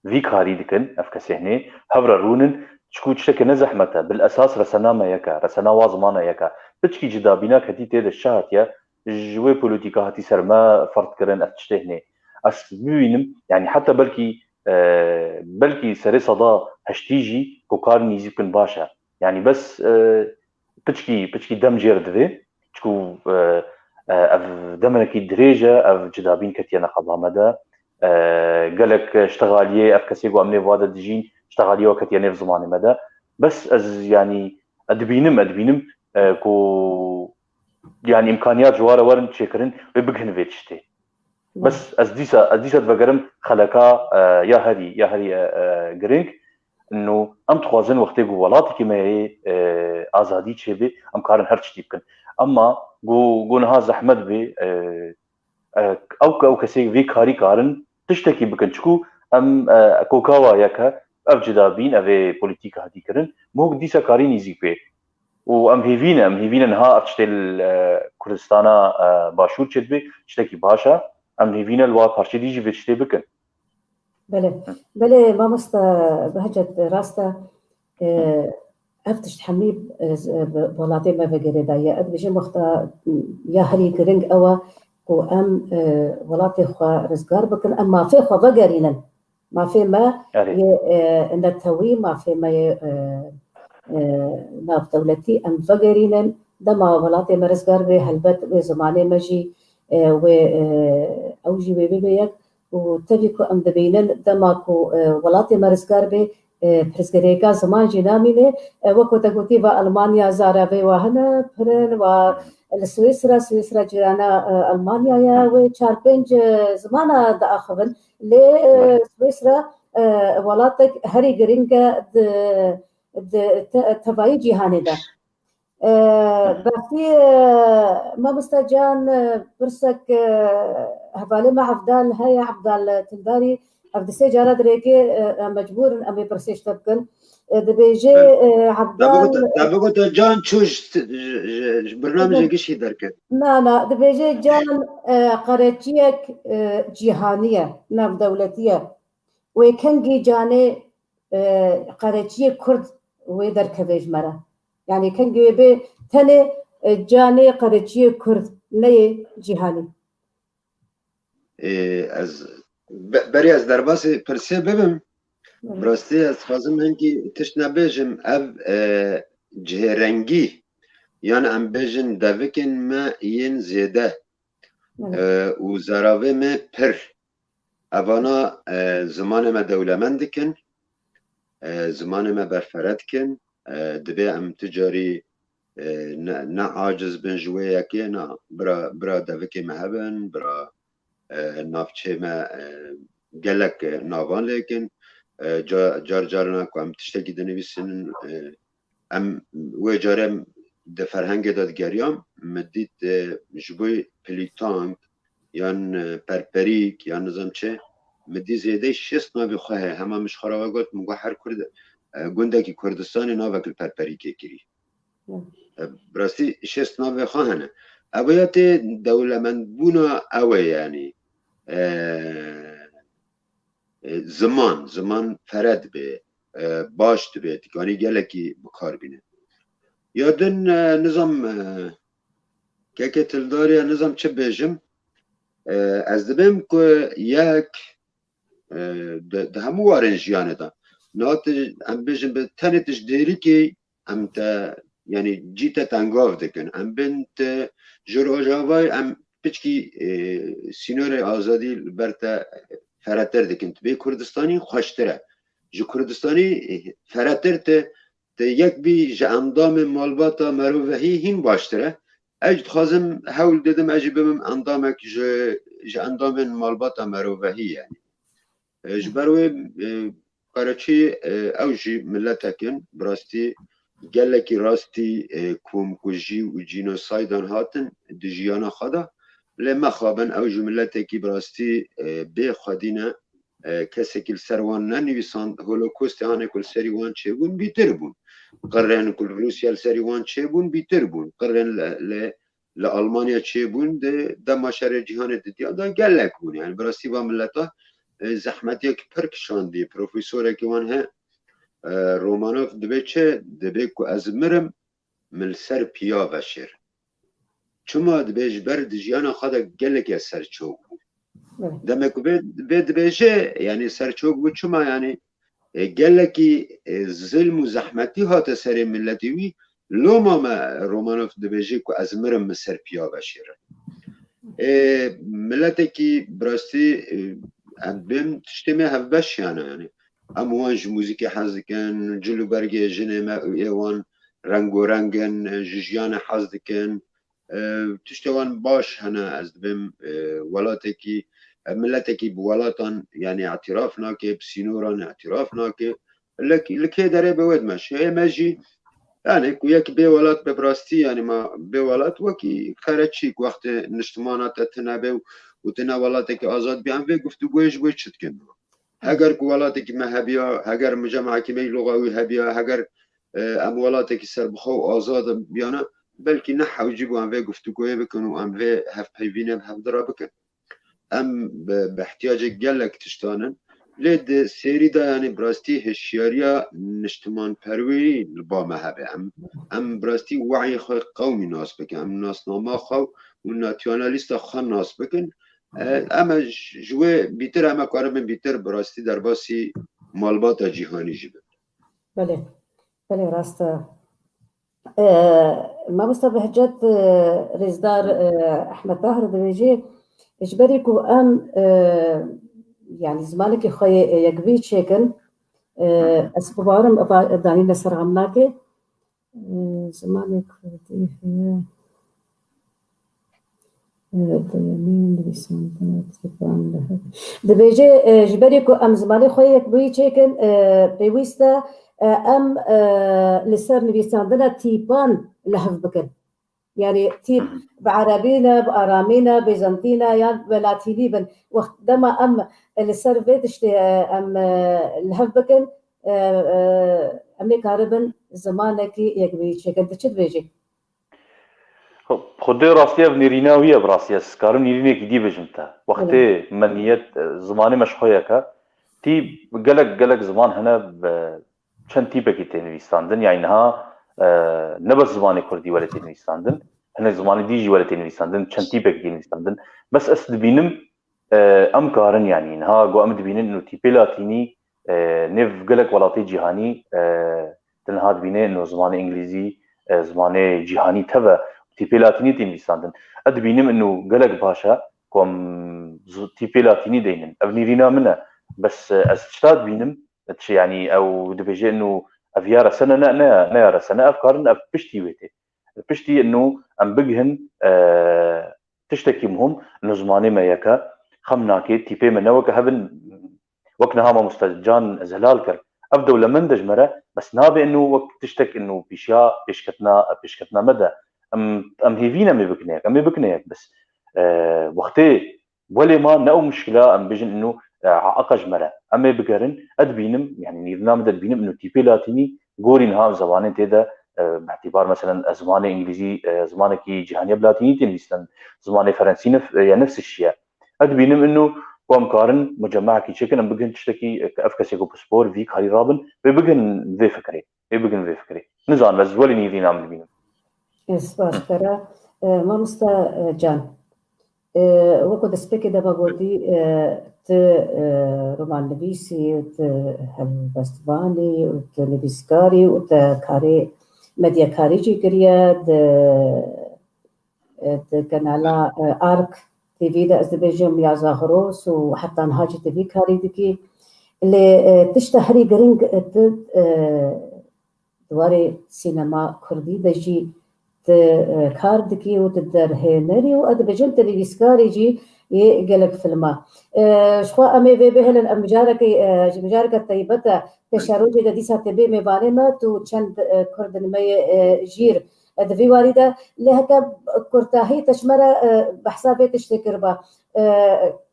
vî karî dikin, ev kesê hinê, hev re rûnin, çiku tiştekê ne zehmet e, bil esas resena me yek e, resena wa zimana yek e. Piçkî cudabîna ketî tê de çi hatiye, ji wê polîtîka hatî ser me ferd kirin, ev tiştê hinê. Ez bibînim, yanî heta belkî, e, belkî serê seda heştî jî ku kar nîzî bikin baş e. Yanî bes, e, piçkî, piçkî dem jê re divê. Çiku, e, e, ev demenekî dirêj e, ev cudabîn ketiye neqeba me de. E, gelek ştexaliyê ev kesê ku em nêv wa de dijîn, ştexaliyê wa ketiye nêv zimanê me de. Bes ez, yanî, ez dibînim, ez dibînim, e, ku, yanî, îmkaniyat ji wa re werin çêkirin, wê bigihin vê tiştê. Bes ez dîsa, ez dîsa divegerim xeleka, e, ya herî, ya herî, e, e, giring. Ino em dixwazin wextê ku welatekî me yê, e, azadî çêbê, em karin her tiştî bikin. Ema ku, ku niha zehmet bê, e, e, ew ke-, ew kesê vê karî karin tiştekî bikin. Çiku em, e, koka wa yek e, ev cudabîn, ev ê polîtîka hatî kirin, mok dîsa karî nîzîk bê. Û em hêvî ne, em hêvî ne niha ev tiştê li, e, Kurdistana, e, Başûr çêdibe, tiştekî baş e. Em hêvî ne li wa parçê dî jî vê tiştê bikin. Belê, belê mamoste Behcet, rast e. E, ev tişt hemî, e, z-, e, bi, bi welatê me ve girêdaye. Ez dibêjim wexta ya herî giring ew e ku em, e, welatê xwe rizgar bikin, em mafê xwe vegerînin. Mafê me Erê. yê, e, netewî, mafê me yê, e, e, navdewletî em vegerînin. Dema welatê me rizgar bê, helbet wê zimanê me jî, e, wê, e, ew jî wê bibê yek. û tevî ku em dibînin dema ku, e, welatê me rizgar bê, e, pirsgirêka ziman jî namîne. E, wek ku te gotî, va Almanya zarevê wa hene, pir in, wa li Swîsra, Swîsra cîrana, e, Almanya ye, wê çar pênc, e, zimana diaxivin. Lê, e, Swîsra, e, welatek herî girîng e di, di te-, tevayî cîhanê de. E, Berfî, e, mamosta Can, e, pirsek, e, hevalê me Evdal heye, Evdal Tildarî, ev di sê cara dirêkê, e, em mecbûr in em ê pirsê ji te bikin. E, dibêje, Belê. e, Evdal, Te bigot, te bigot Can çû ji, ji, ji, ji bernameyê gişî derket. Na, na, dibêje Can, e, qereçiyek, e, cîhanî ye, navdewletî ye. Wê kengî Canê, e, qereçiyê Kurd wê derkeve ji me re. Yanî kengî wê bê tenê, e, Canê qereçiyê Kurd, neyê cîhanî. Ê, ez be-, berê ez derbasî pirsê bibim. Hı. Bi rastî ez dixwazim hinkî tişt nebêjim. Ev, e, cihêrengî, yan em bêjin devikên me yên zêde, Hı. e, û zaravê me pir. Evana, e, zimanê me dewlemend dikin, e, zimanê me berfere dikin. E, dibê em tu carî, e, ne, ne aciz bin ji wê yekê, na, bira, bira devikê me hebin, bira, e, navçeyê me, e, gelek, e, navan lêkin. E, ca-, car carna ku em tiştekî dinivîsin, e, em wê carê em di ferhengê de digeriyam, min dît, e, ji bo pilîtang yan, e, perperîk yan nizam çi, min dî zêdeyî şêst navê xwe heye. Hema min ji xwe re ve got, min got her Kurd, e, gundekî Kurdistanê navek li perperîkê kirî. Hı. E, bi rastî şêst navê xwe hene. Ev ya tê dewlemendbûna ew e, yanî, e, e, ziman, ziman fere dibe, e, baş dibe, dikanî gelekî bi kar bîne. Ya din, e, nizam, e, kekê Tildarî, nizam çi bêjim, e, ez dibêm ku yek, e, di, di hemû warên jiyanê de, niha tu, em bêjin bi tenê tu ji Dêrikê em te, yanî cî te tengav dikin. Em bên te ji Rojavayê em piçkî, e, sînorê azadî li ber te feretir dikin. Tu bê Kurdistanî xweştir e. Ji Kurdistanî, e, feretir te, te yek bî ji endamên malbata merovehî hîn baştir e. Ez jî dixwazim hewl didim ez jî bibim endamek ji, ji endamên malbata merovehî, yanî. E, ji ber wê, e, qereçî, e, ew jî miletek in, bi rastî gelekî rastî, e, komkujî û cînosaydan hatin di jiyana xwe de. Lê mexabin ew jî miletekî bi rastî, e, bê xwedî ne. E, kesekî li ser wan nenivîsand, holokostê hanê ku li serî wan çêbûn bîtir bûn. Qirên ku li Rûsya li serî wan çêbûn bîtir bûn. Qirên li, li li Almanya çêbûn di dema şerê cîhanê didiya de gelek bûn. Yani bi rastî va mileta, e, zehmetiyek pir kişandiye. Profesorekî wan he, e, Romanov dibê çi? Dibê ku ez mirim, min li ser piya veşêr. Çima dibê ji ber di jiyana xwe de gelekî ez serçok bûm. Evet. Demek ku bê, bê dibêje, yani serçok bû çima yani e, gelekî, e, zilm û zehmetî hate serê miletê wî. Loma me Romanov dibêje ku ez mirim min ser piya veşêre. E, miletekî bi rastî, e, em bên tiştê me hevbeş yani, yani. Em wan ji muzîkê hez dikin, cil û bergê jinê me û ê wan rengoreng in, ji jiyanê hez dikin. E, tiştê wan baş hene, ez dibêm, e, welatekî, e, miletekî bi welatan, yani îtiraf nake, bi sînoran îtiraf nake. Li, li kê derê be wê dimeşe. Ê me jî, yani ku yek bê welat be bi rastî, yani ma bê welat wekî qereçîk wextê niştimana te tune be û, û tune welatekî azad bî, em vê guftûgoyê ji bo çi dikin? Heger ku welatekî me hebiya, heger mijemekî me yî loga wî hebiya, heger, e, em welatekî serbixwe û azad biyana, belkî ne hewcî bû em vê guftûgoyê bikin û em vê hevpeyvînê bi hevdira bikin. Em bi, bi ihtiyacê gelek tiştan in. Lê di sêrî de, yanî bi rastî hişyariya niştimanperwerî li ba me hebe. Em, em bi rastî we'yê xwe qewmî nas bikin. Em nasnama xwe û nasyonalîsta xwe nas bikin. E, em e ji, ji wê bîtir, em e karibin bîtir bi rastî derbasî malbata cîhanî jî bin. Belê. Belê, rast e. E, mamosta Behcet, e, rêzdar, e, Ehmed Tahir dibêje, ji berî ku em, e, Yani zimanekî xwe yê yekbûyî çêkin. E, ez xwe bawerim eva danîne ser xemnakê. E, zimanê kurdî heye. E, dibêje, e, ji berî ku em zimanê xwe yê yekbûyî çêkin, e, pêwîst e, e, em, e, li ser nivîsandina tîpan li hev bikin. Yani tîp bi erebî ne, bi aramî ne, bizantî ne, yan bi latînî bin. Wext dema em li ser vê tiştê, e, em, e, li hev bikin, e, e, em ê karibin zimanekî yekbûyî çêkin. Tu çi dibêjî? Xwedê rastî ev nêrîna wî ye, bi rastî ez karim nêrînekî dî bijim te. Wextê me niyet, e, zimanê me ji xwe yek e. Tî gelek, gelek ziman hene bi çend tîpekî tê nivîsandin, yani niha, e, ne bes zimanê kurdî were tê nivîsandin, hinek zimanê dî jî were tê nivîsandin, çend tîpekî tê nivîsandin. Bes ez dibînim, e, em karin, yani niha ku em dibînin û tîpê latînî, e, nêv gelek welatê cîhanî, e, tu niha dibîne û zimanê îngilîzî, e, zimanê cîhanî teve, tîpê latînî tê nivîsandin. Ez dibînim û gelek baş e ku em zi-, tîpê latînî deynin. Ev nêrîna min e. Bes, e, ez tişta dibînim, Çi, yanî ew dibêje, ino ev ya resene ne, ne, ne ya resene, ev karin, ev piştî wê tê. Piştî ino em bigihin, e, tiştekî muhim, ino zimanê me yek e, xem nake, tîpê me ne weke hev in, wek niha mamoste Can zelal kir. Ev dewlemend e ji me re, bes nabe ino wek tiştek ino pêşiya pêşketina, pêşketina me de. Em, em hêvî ne em ê bikine yek, em ê bikine yek, bes, e, wextê Welê ma ne ew muşkila em bêjin ino, e, aiqa ji me re. Em ê bigerin, ez dibînim, yani nîrina min de dibînim ino tîpê latînî gorî niha em zewanên tê de, e, bi îtîbar meselen, e, zimanê îngilîzî, e, zimanekî cîhanî ye bi latînî tê nivîsandin, zimanê ferensî nef-, e, ya nefs şiye. Ez dibînim ino ku em karin mucemekî çêkin, em bigihin tiştekî, e, ev kesê ku pispor vî karî rabin, wê bigihin vê fikrê. Ê bigirin vê fikrê. Nizanim, ez welî nîvîna min dibînim. Ez spas te re. E, mamoste, e, Can. E, wekî destpêkê de me gotî, e, tu, e, romannivîsî, tu helbestvanî û tu nivîskarî û te karê medyakarî jî kiriye, di e, di kanala, e, Ark T V de ez dibêjim ya Zagros û heta niha jî tu vî karî dikî. Lê, e, tişta herî giring, e, tu, e, di warê sînema kurdî de jî tu, e, kar dikî û tu derhênerî û ez dibêjim tu nivîskarî jî yê gelek filma. E, ji xwe em ê vê bihêlin, em mijarekê, e, ji mijareke teybet e, pêşerojê de dîsa tu bê mêvanê me, tu çend, e, kurd in me yê, e, jîr. E, di vî warî de lê heke kurtahî te ji me re, e, behsa vê tiştê kiriba. E,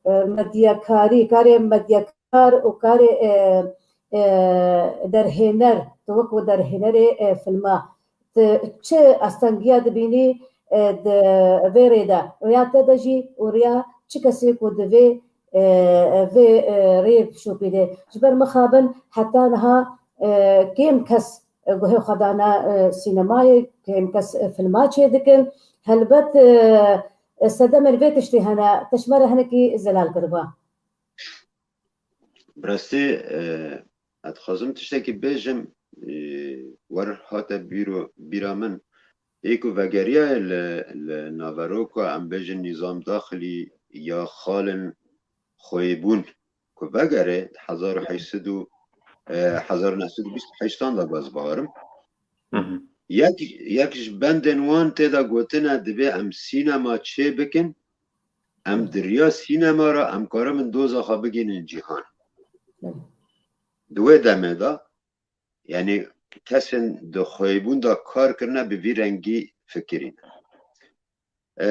e, medyakarî, karê medyakar û karê, e, e, derhêner, tu wek derhênerê, e, filma, tu çi astengiya dibînî, e, di vê rê de? Rêya te de jî û rêya çi kesê ku divê, e, vê, e, rê bişopîne? Ji ber mixabin heta niha, e, kêm kes guhê xwe dane, e, sînemayê, kêm kes, e, filma çêdikin. Helbet, e, e, sedemên vê tiştê hene, te ji me re hinekî zelal kiriba. Bi rastî, e, ez dixwazim tiştekî bêjim, e, wer hate bîro, bîra min. Ê ku vegeriyaye li, li naveroka, em bêjin, nîzam daxilî ya xalên xweyîbûn, ku vegere di hezar û heşt sed û, e, hezar û neh sed û bîst û heştan de baz bawerim. Hı hı. Yek, yek ji bendên wan tê de gotine, divê em sînema çê bikin, em di riya sînema re em karibin doza xwe bigihînin cîhan. Di wê demê de, yanî kesên di xweyîbûn de kar kirine bi vî rengî fikirîne. E,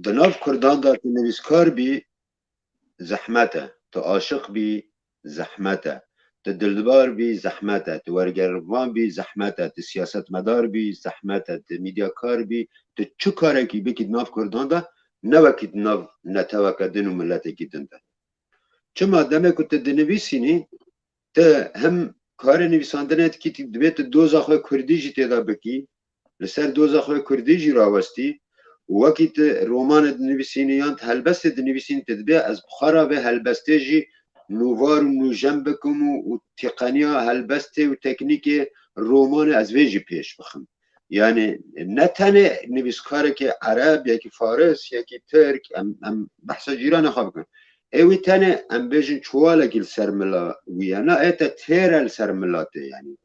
di nav kurdan de tu nivîskar bî, zehmet e. Tu aşiq bî, zehmet e. Tu dilbar bî, zehmet e. Tu wergervan bî, zehmet e. Tu siyasetmedar bî, zehmet e. Tu mîdyakar bî, tu çi karekî bikî di nav kurdan de, ne wekî di nav neteweke din û miletekî din de. Çima demê ku tu dinivîsînî, tu hem karê nivîsandinê dikî, tu divê tu doza xwe kurdî jî tê de bikî, li ser doza xwe kurdî jî rawestî û wekî tu romanê dinivîsînî yan tu helbestê dinivîsînî, tu dibê ez bi xwe re vê helbestê jî nûvar û nûjen bikim û, û têqeniya helbestê û teknîkê romanê ez vê jî pêş bixim. Yani ne tenê nivîskarekî ereb, yekî faris, yekî tirk, em, em behsa cîranê xwe bikin. Ê wî tenê em bêjin çuwalekî li ser mila wî ye. Na, ê te têr e li ser mila te, yanî.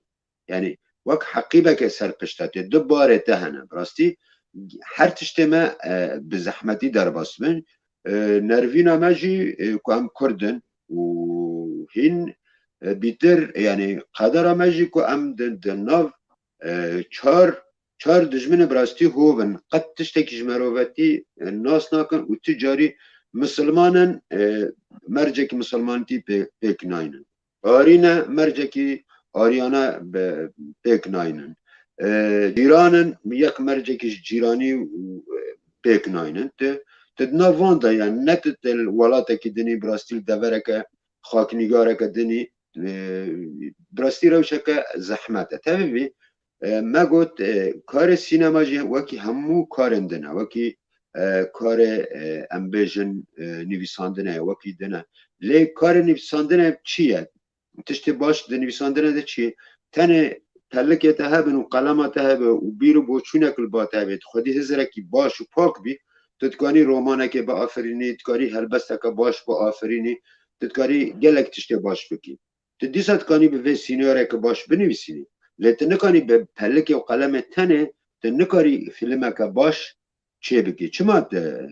Yanî wek heqîbeke ser pişta te, du barê te hene. Bi rastî her tiştê me, e, bi zehmetî derbas bin. E, nervîna me jî, e, ku em Kurd in û hîn, e, bîtir, yanî qedera me jî ku em di, di nav, e, çar, çar dijminê bi rastî hov in. Qet tiştekî ji merovetî, e, nas nakin û tu carî misilman in, e, mercekî misilmantî pê-, pêk naynin. Arî ne mercekî ariyane be-, pêk naynin. E, cîran in, yek mercekî ji cîranî û, e, pêk naynin. Tu, tu di nav van de, yani ne tu, tu li welatekî dinî, bi rastî li devereke xaknîgareke dinî, e, bi rastî rewşeke zehmet e. Tevî vî, e, me got, e, karê sînema jî wekî hemû karên din e, wekî, e, karê, e, em bêjin, e, nivîsandinê ye, wekî din e. Lê karê nivîsandinê çi ye? Tiştê baş di nivîsandinê de çi ye? Tenê pelikê te hebin û qelema te hebe û bîr û boçûnek li ba te hebe, tu xwedî hizirekî baş û pak bî, tu dikanî romanekê biafirînî, dikarî helbesteke baş biafirînî, tu dikarî gelek tiştê baş bikî. Tu dîsa dikanî bi vê sînareke baş binivîsînî. Lê tu nikanî bi pelikê û qelemê tenê, tu nikarî fîlmeke baş çêbikî. Çima te,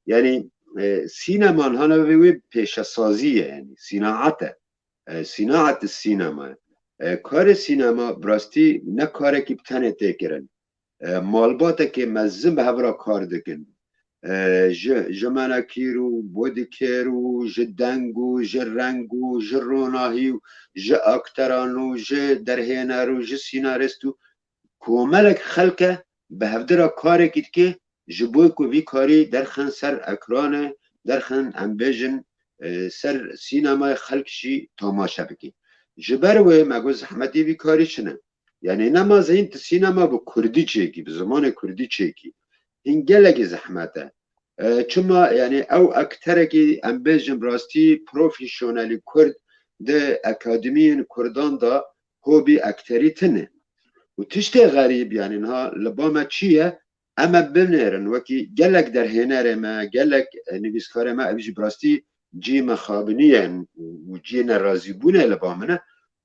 yanî, e, sîneman hana vê wê pêşesazî ye, yanî sînaet e. E, sînaet sînema ye. E, karê sînema bi rastî ne karekî bi tenê tê kirin. E, malbatekê mezin bi hev re kar dikin. E, ji, ji menekîr û bodîkêr û ji deng û ji reng û ji ronahî û ji akteran û ji derhêner û ji sînarist û komelek xelk e bi hevdira karekî dike, ji bo ku vî karî derxin ser ekranê, derxin, em bêjin, e, ser sînemayê, xelk jî tamaşe bike. Ji ber wê me got zehmetî vî karî çi ne? Yanî nema zehîn tu sînema bi kurdî çêkî, bi zimanê kurdî çêkî. Hîn gelekî zehmet e. E, çima, yanî ew akterekî, em bêjin, bi rastî profesyonelî kurd di akademiyên kurdan de hobî akterî tune. Û tiştê xerîb, yanî niha li ba me çi ye? Em ê binêrin, wekî gelek derhênerê me, gelek, e, nivîskarê me, ev jî bi rastî cihê mexabiniyê û, û cihê nerazîbûnê li ba min e.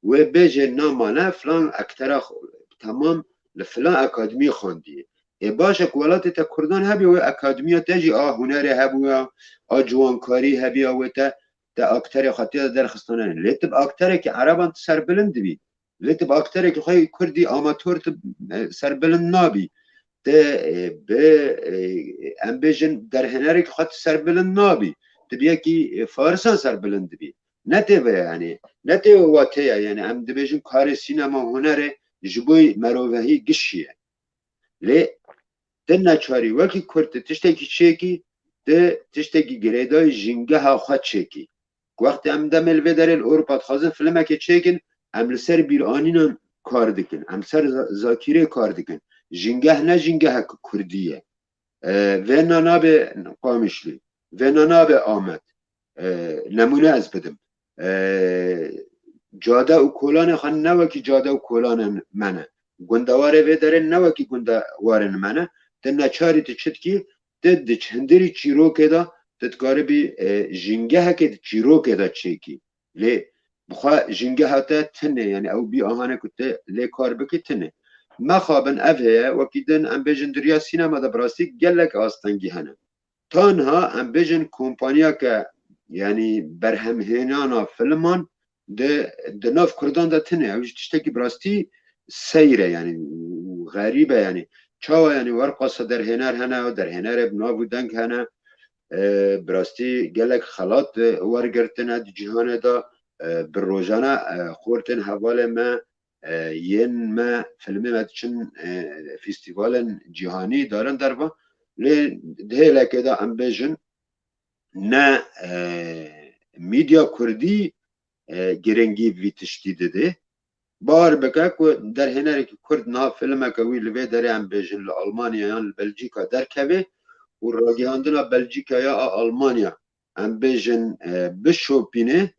Wê bêje, na, mane filan aktera xwe, temam li filan akademiyê xwendiye. Ê baş e ku welatê te kurdan hebî, wê akademiya te jî a hunerê hebûya, a ciwankarî hebîya, wê te, te akterê xwe tê de derxistane. Lê tu bi akterekî ereban tu serbilind dibî. Lê tu bi akterekî xwe yê kurdî amator tu, e, serbilind nabî. Tu, e, bi, e, em bêjin derhênerekî xwe tu serbilind nabî. Tu bi yekî, e, farisan serbilind dibî. Ne tê ve, yanî, ne tê ve watê ye, yanî em dibêjin karê sînema, hunerê ji bo merovehî gişî ye. Lê tu neçarî wekî kurd tu tiştekî çêkî, tu tiştekî girêdayî jîngeha xwe çêkî. Wextê em demê li vê derê li Ewropa dixwazin filmekê çêkin, em li ser bîranînan kar dikin, em ser za-, zakîrê kar dikin. Jîngeh ne jîngehek kurdî ye. E, vêna nabe Qamişlî, vêna nabe Amed. E, nemûne ez bidim. E, cade û kolanê xwe ne wekî cade û kolanên me ne. Gundewarê vê derê ne wekî gundewarên me ne. Tu neçarî tu çi dikî, tu di ç-, hundirî çîrokê de tu dikaribî, e, jîngehekê di çîrokê de çêkî. Lê bi xwe jîngeha te tune, yanî ew bî ahane ku tu lê kar bikî tune. Mexabin ev heye, wekî din em bêjin di riya sînema de bi rastî gelek astengî hene. Tanha em bêjin kompaniyeke, yanî berhemhênana filman di, di nav kurdan de tune. Ew jî tiştekî bi rastî seyr e, yanî, û xerîb e, yanî. Çawa, yanî, werqasa derhêner hene, derhênerê bi nav û deng hene. E, bi rastî gelek xelat, e, wergirtine di cîhanê de, e, bi rojane, e, xortên hevalê me, e, yên me, filmê me diçin, e, festîvalên cîhanî darin derva. Lê di hêlekê de em bêjin, ne, e, medya kurdî, e, girîngî vî tiştî dide. Bawer bike ku derhênerekî kurd niha filmeke wî li vê derê, em bêjin, li Almanya yan li Belcîka derkeve û ragihandina Belcîka ya a Almanya, em bêjin, e, bişopîne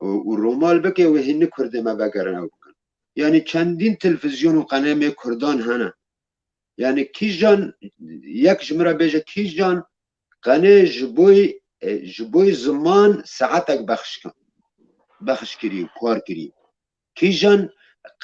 û, û romal bike, wê hînî kurdê me vegerin ew bikin. Yanî çendîn televîzyon û qenêmê kurdan hene. Yanî kîjan, yek ji min re bêje, kîjan qenê ji boy e, ji bo ziman saetek bexş, bexş kirî, par kirî. Kîjan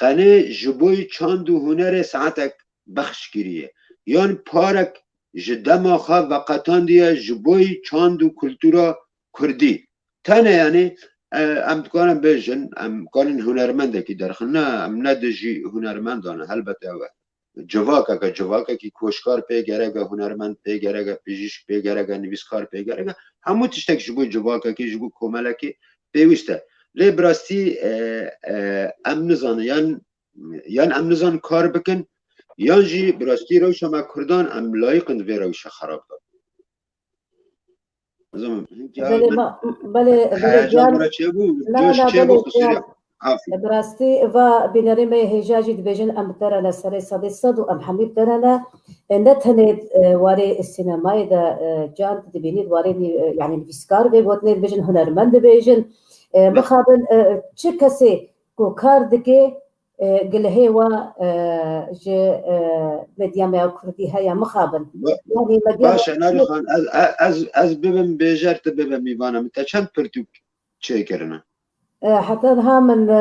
qenê ji bo çand û hunerê saetek bexş kiriye. Yan parek ji dema xwe veqetandiye ji bo çand û kultura kurdî. Tene, yanî, e, em dikarin bêjin, em karin hunermendekî derxin. Ne, em ne dijî hunermendan in, helbet ew e. Civakeke, civakekî koçkar pê gerek e, hunermend pê gerek e, pijîşk pê gerek e, nivîskar pê gerek e. Hemû tiştek ji bo civakekî, ji bo komelekî pêwîst e. Lê bi rastî, e, e, em nizanin, yan, yan em nizanin kar bikin, yan jî bi rastî rewşa me kurdan em layiq in di vê rewşa xerab de. Nizam, hinkî Belê, min ma-, belê, belê, heyecan giyan. Min re çêbû, Na, coş na, çêbû, belê, qusûrê giyan. Afî. Bi rastî va bînerê me yê hêja jî dibêjin em bi te re ne serê sedê sed û em hemî bi te re ne. E, ne tenê, e, warê sînemayê de, e, can tu dibînî, warê nî-, e, yanî nivîskar vê gotinê dibêjin, hunermend dibêjin. E, Ne. Mixabin, e, çi kesê ku kar dike, e, gilehê wa, e, ji, e, medya me ya kurdî heye mixabin. Ba-, Yanî me baş e, Narî Xan, ez, ez, ez, ez bibim bêjer, tu bibe mîvana min. Te çend pirtûk çêkirine? E, heta niha min, e,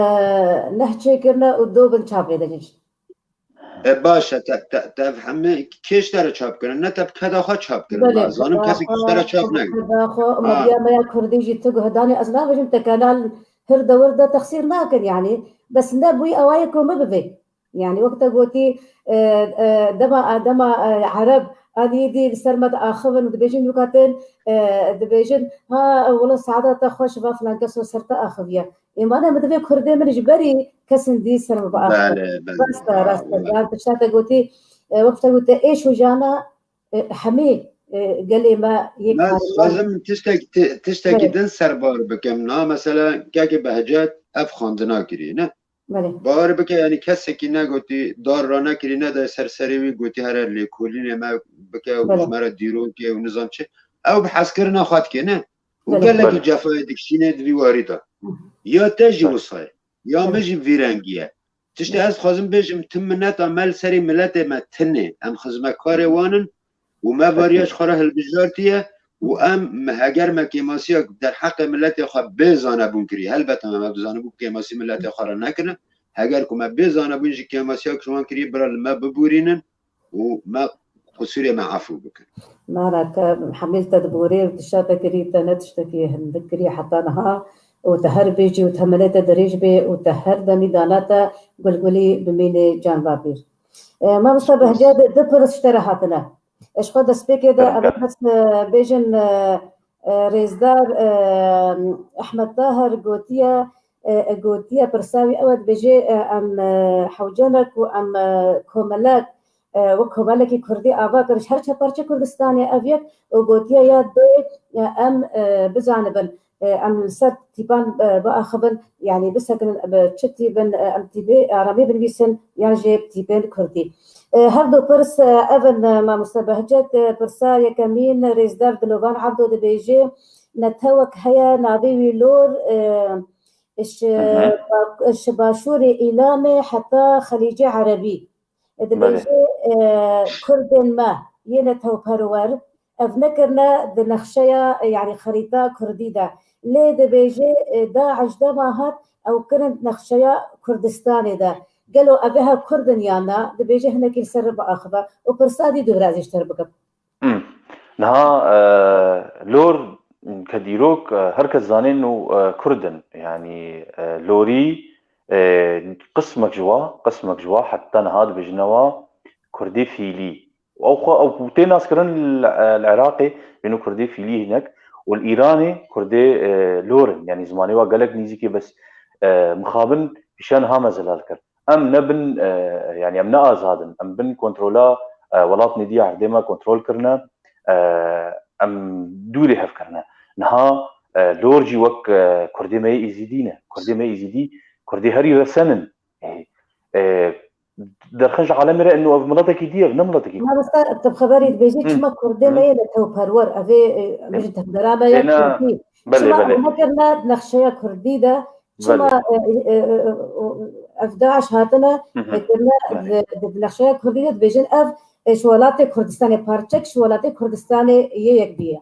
neh çêkirine û do bin çapê de jî. E, baş e, te, te, te ev hemî kêş te re çap kirin, ne te bi keda xwe çap kirin. Belê, Me zanim keda kesek ji te re xwe, çap nekir. Keda xwe, Ha. Medya me ya kurdî jî tu guhdanê, ez nabêjim te kenal hir dewir de texsîr nakin, yanî. Bes ne bûyî ewa ye ku min bivê. Yanî wek te gotî, e, e, dema, dema, e, Ereb, a dî dî li ser me diaxivin û dibêjin, weka tên, e, dibêjin, ha, wilo saeta te xweş, va filan keso ser te axiviye. Ê, mane min divê kurdê min ji berî kesin dî ser min biaxive. Belê, belê. Rast e, Ha, rast e. belê. Yan tişta te gotî, e, wek te gote, êş û jana, e, hemî, e, gelê me yek Me hariye. Dixwazim tiştek, ti-, tiştekî Belê. din serbar bikim. Na, mesela, kekê Behcet ev xwendina kiriye, ne? Belê. Bawer bike, yanî kesekî negotî, dar ranekirî, nede ser serê wî, gotî here lêkolînê me bike û Belê. ji me re dîrokê û nizam çi. Ew bi hezkirina xwe dike, ne? Û Belê. gelekî Belê. cefayê dikişîne di vî warî de. Hı. Ya te jî Belê. wisa ye. Ya Belê. min jî vî rengî ye. Tiştê Belê. ez dixwazim bêjim, tim mineta me li serê miletê me tune. Em xizmetkarê wan in û me Belê. variya ji xwe re hilbijartiye. Û em, me, heger me kêmasiyek derheqê miletê xwe bê zanebûn kirî, helbet em, em bi zanebûn kêmasî miletê xwe re nekirine. Heger ku me bê zanebûn jî kêmasiyek ji wan kirî, bira li me bibûrînin û me qusûrê me efû bikin. Nara te hemîl te dibûrê û tişta te kirî, te ne tiştekî hindik kirî heta niha û te her bêjî û te milê te dirêj bê û te her demî dana te gulgulî bimînê can va pîr. E, mamosta Behcet, du pirs ji te re hatine. Ji xwe destpêkê de Kerem, ev kerem. kes, e, bêjin, e, e, rêzdar, e, Ehmed Tahir gotiye, e, e, gotiye pirsa wî ew e, dibêje, e, em, e, hewce ne ku em, e, komelek, e, wek komelekî kurdî ava kir ji her çeparçe Kurdistanê ev yek û gotiye ya dê, e, em, e, bizanibin. E, em li ser tîpan, e, biaxivin, yanî bisekinin, bi çi tîbin, e, em tîbê aramî binivîsin, yan jî tîbên kurdî. E, her du pirs, e, ev in, e, mamoste Behcet, e, pirsa yekemîn, rêzdar Dilovan Ebdo dibêje, netewek heye, navê wî Lor, e, ji Hı hı. ba-, ji başûrê Îlamê heta Xelîcê Erebî. Belê. Dibêje, e, Kurdên me yê netewperwer, ev nekirine di nexşeya, e, yanî xerîta kurdî de. Lê dibêje, e, DAIŞ dema hat, ew kirin nexşeya Kurdistanê de. Gelo ev ê hev Kurd in yan na? Dibêje hinekî li ser biaxive. Û pirsa dî du virazî ji te re bikim. Hmm. Niha, e, Lor ke dîrok, e, her kes zanên û, e, Kurd in. Yanî, e, Lorî, e, qismek ji wa, qismek ji wa heta niha dibêjine wa Kurdê fîlî. Ew xwe, ew ku tê naskirin li, e, li Iraqê, bêno Kurdê fîlî hinek û li Îranê Kurdê, e, Lor in. Yanî zimanê wa gelek nîzîk e, bes, e, mixabin pîşe niha me zelal kir. Em ne bin, e, yanî em ne azad in. Em bin kontrola, e, welatên dî erdê me kontrol kirine. E, em dûrê hev kirine. Niha, e, Lor jî wek, e, Kurdê me yê Êzîdî ne. Kurdê me Êzîdî, Kurdê herî resen in. E, e, derxin ji alemê re ino ev miletekî dî ye, ev ne miletekî. Mamosta, tu bi xeberî dibêjî Hı. çima Kurdê Hı. me yê netewperwer, ev ê, e, Hı. bijin tevgera me ya Êna, Kurdî. belê, Çima belê. ew nekirine nexşeya Kurdî de, çima, Belê. e, e, e, o, ev DAIŞ hatine, Hı hı. e, kirine Belê. di, di nexşeya Kurdî de dibêjin ev, e, ji welatê Kurdistanê, parçek ji welatê Kurdistanê yê yek bûye.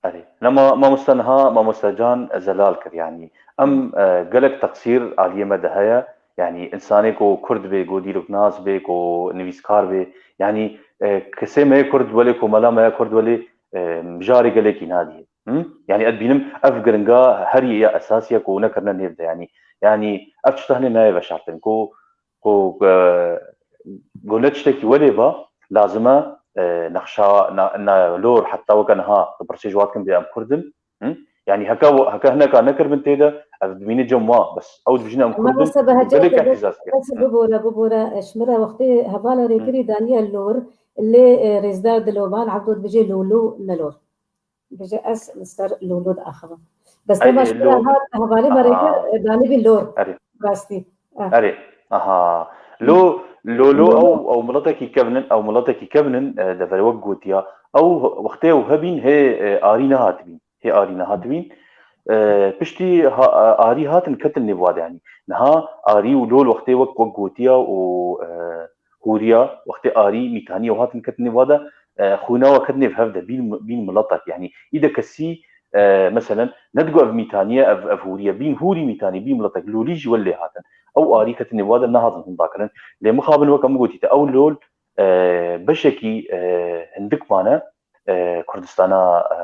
Erê. Nema mamoste niha, mamoste Can, e, zelal kir. Yanî em, e, gelek teqsîr aliyê me de heye. Yanî insanê ku kurd bê, ku dîroknas bê, ku nivîskar bê. Yanî, e, kesê me yê kurd welê, ku mela me ya kurd welê, e, mijarê gelekî nadî. Hı? Yanî ez dibînim ev giringa herî ya esasî ye ku nekirine nêv de. Yanî, yanî ev tişta hinê nayê veşartin. Ku ku, e, ku ne tiştekî welê ba, lazim e, e, nexşa, na, na lor, heta weke niha, tu pirsê ji wan dikin bê em kurd in. Hı? Yanî heke, heke hineka nekiribin tê de, ev dibîne cem wan, bes ew dibijin em Ama kurd in, mesela û Behçet gelek de ehtizaz dike. Bes Hı. bibore, bibore, e, ji min re wextê hevala rêkirî daniye lor, lê, e, rêzdar Dilovan Ebdo dibêje lûlû ne lor. Bêje ez li ser lûlû diaxivim. Bes Ey, dema ê, ji min re lor. hat hevalê me Aha. rêkir, e, danîbî lor. Erê. Rastî. Ah. Erê. Aha. Lo, lo, lo, Lo, ew, lo. ew miletekî kevin in, ew miletekî kevin in, e, deverê wek gotiya. Ew wextê ew hebîn hê, e, arî nehatibîn. Hê arî nehatibîn. E, piştî ha, e, arî hatin ketin nêv wa de yanî. Niha arî û lol wextê wek, wek gotiya û, e, hûriya, wextê arî, mîtanî ew hatin ketin nêv wa de, e, xwîna we ketin nêv hev de, bîn, bîn miletek. Yanî, î de kesî, e, meselen, ne digo ev mîtanî ye, ev, ev hûrî ye. Bîn hûrî mîtanî, bîn miletek, lolî jî welê hatin. Ew arî ketin nêv wa de nehatin hinda kirin. Lê mixabin weke min gotî te, ew lol, e, beşekî, e, hindik mane, e, Kurdistana, e,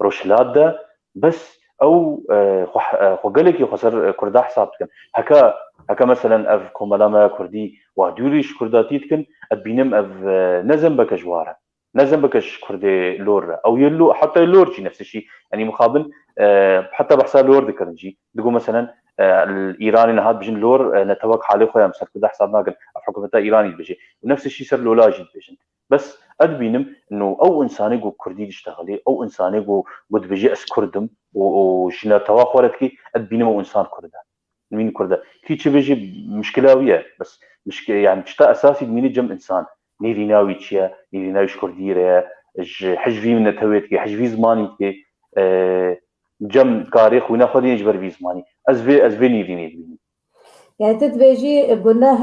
Rojhilat de, bes ew, e, xwe, e, xwe gelekî xwe ser, e, Kurda hesab dikin. Heke, heke meselen ev komela me ya Kurdî wa dûrî ji Kurdatî dikin, ez dibînim ev, e, ne zembeke ji war e. Ne zembeke ji Kurdê lor re. Ew yê lo-, heta lor jî nefs şî. Yanî mixabin, e, heta behsa lor dikirin jî. Digo meselen, e, li Îranê niha dibêjin lor, e, netewek halê xwe ya ser Kurda hesab nakin. Ev hikûmeta Îranî dibêje. Û nefs şî ser lola jî dibêjin. Bes ez dibînim, no, ew însanê ku Kurdî diştexilê, ew însanê ku, ku dibêje ez Kurd im û, û ji netewa xwe re dikê, ez dibînim ew însan Kurd e. Dibînim Kurd e. Kî çi bêjî, mişkila wî ye. Bes mişk-, yani tişta esasî dimînî cem însan. Nêrîna wî çi ye? Nêrîna wî ji Kurdî re ye. Ji hej vî netewê dikê, hej vî zimanî dikê. E, cem karê xwîna xwe dîne ji ber vî zimanî. Ez vê, ez vê nêrînê dibînim. Yani tu dibêjî, e, guneh,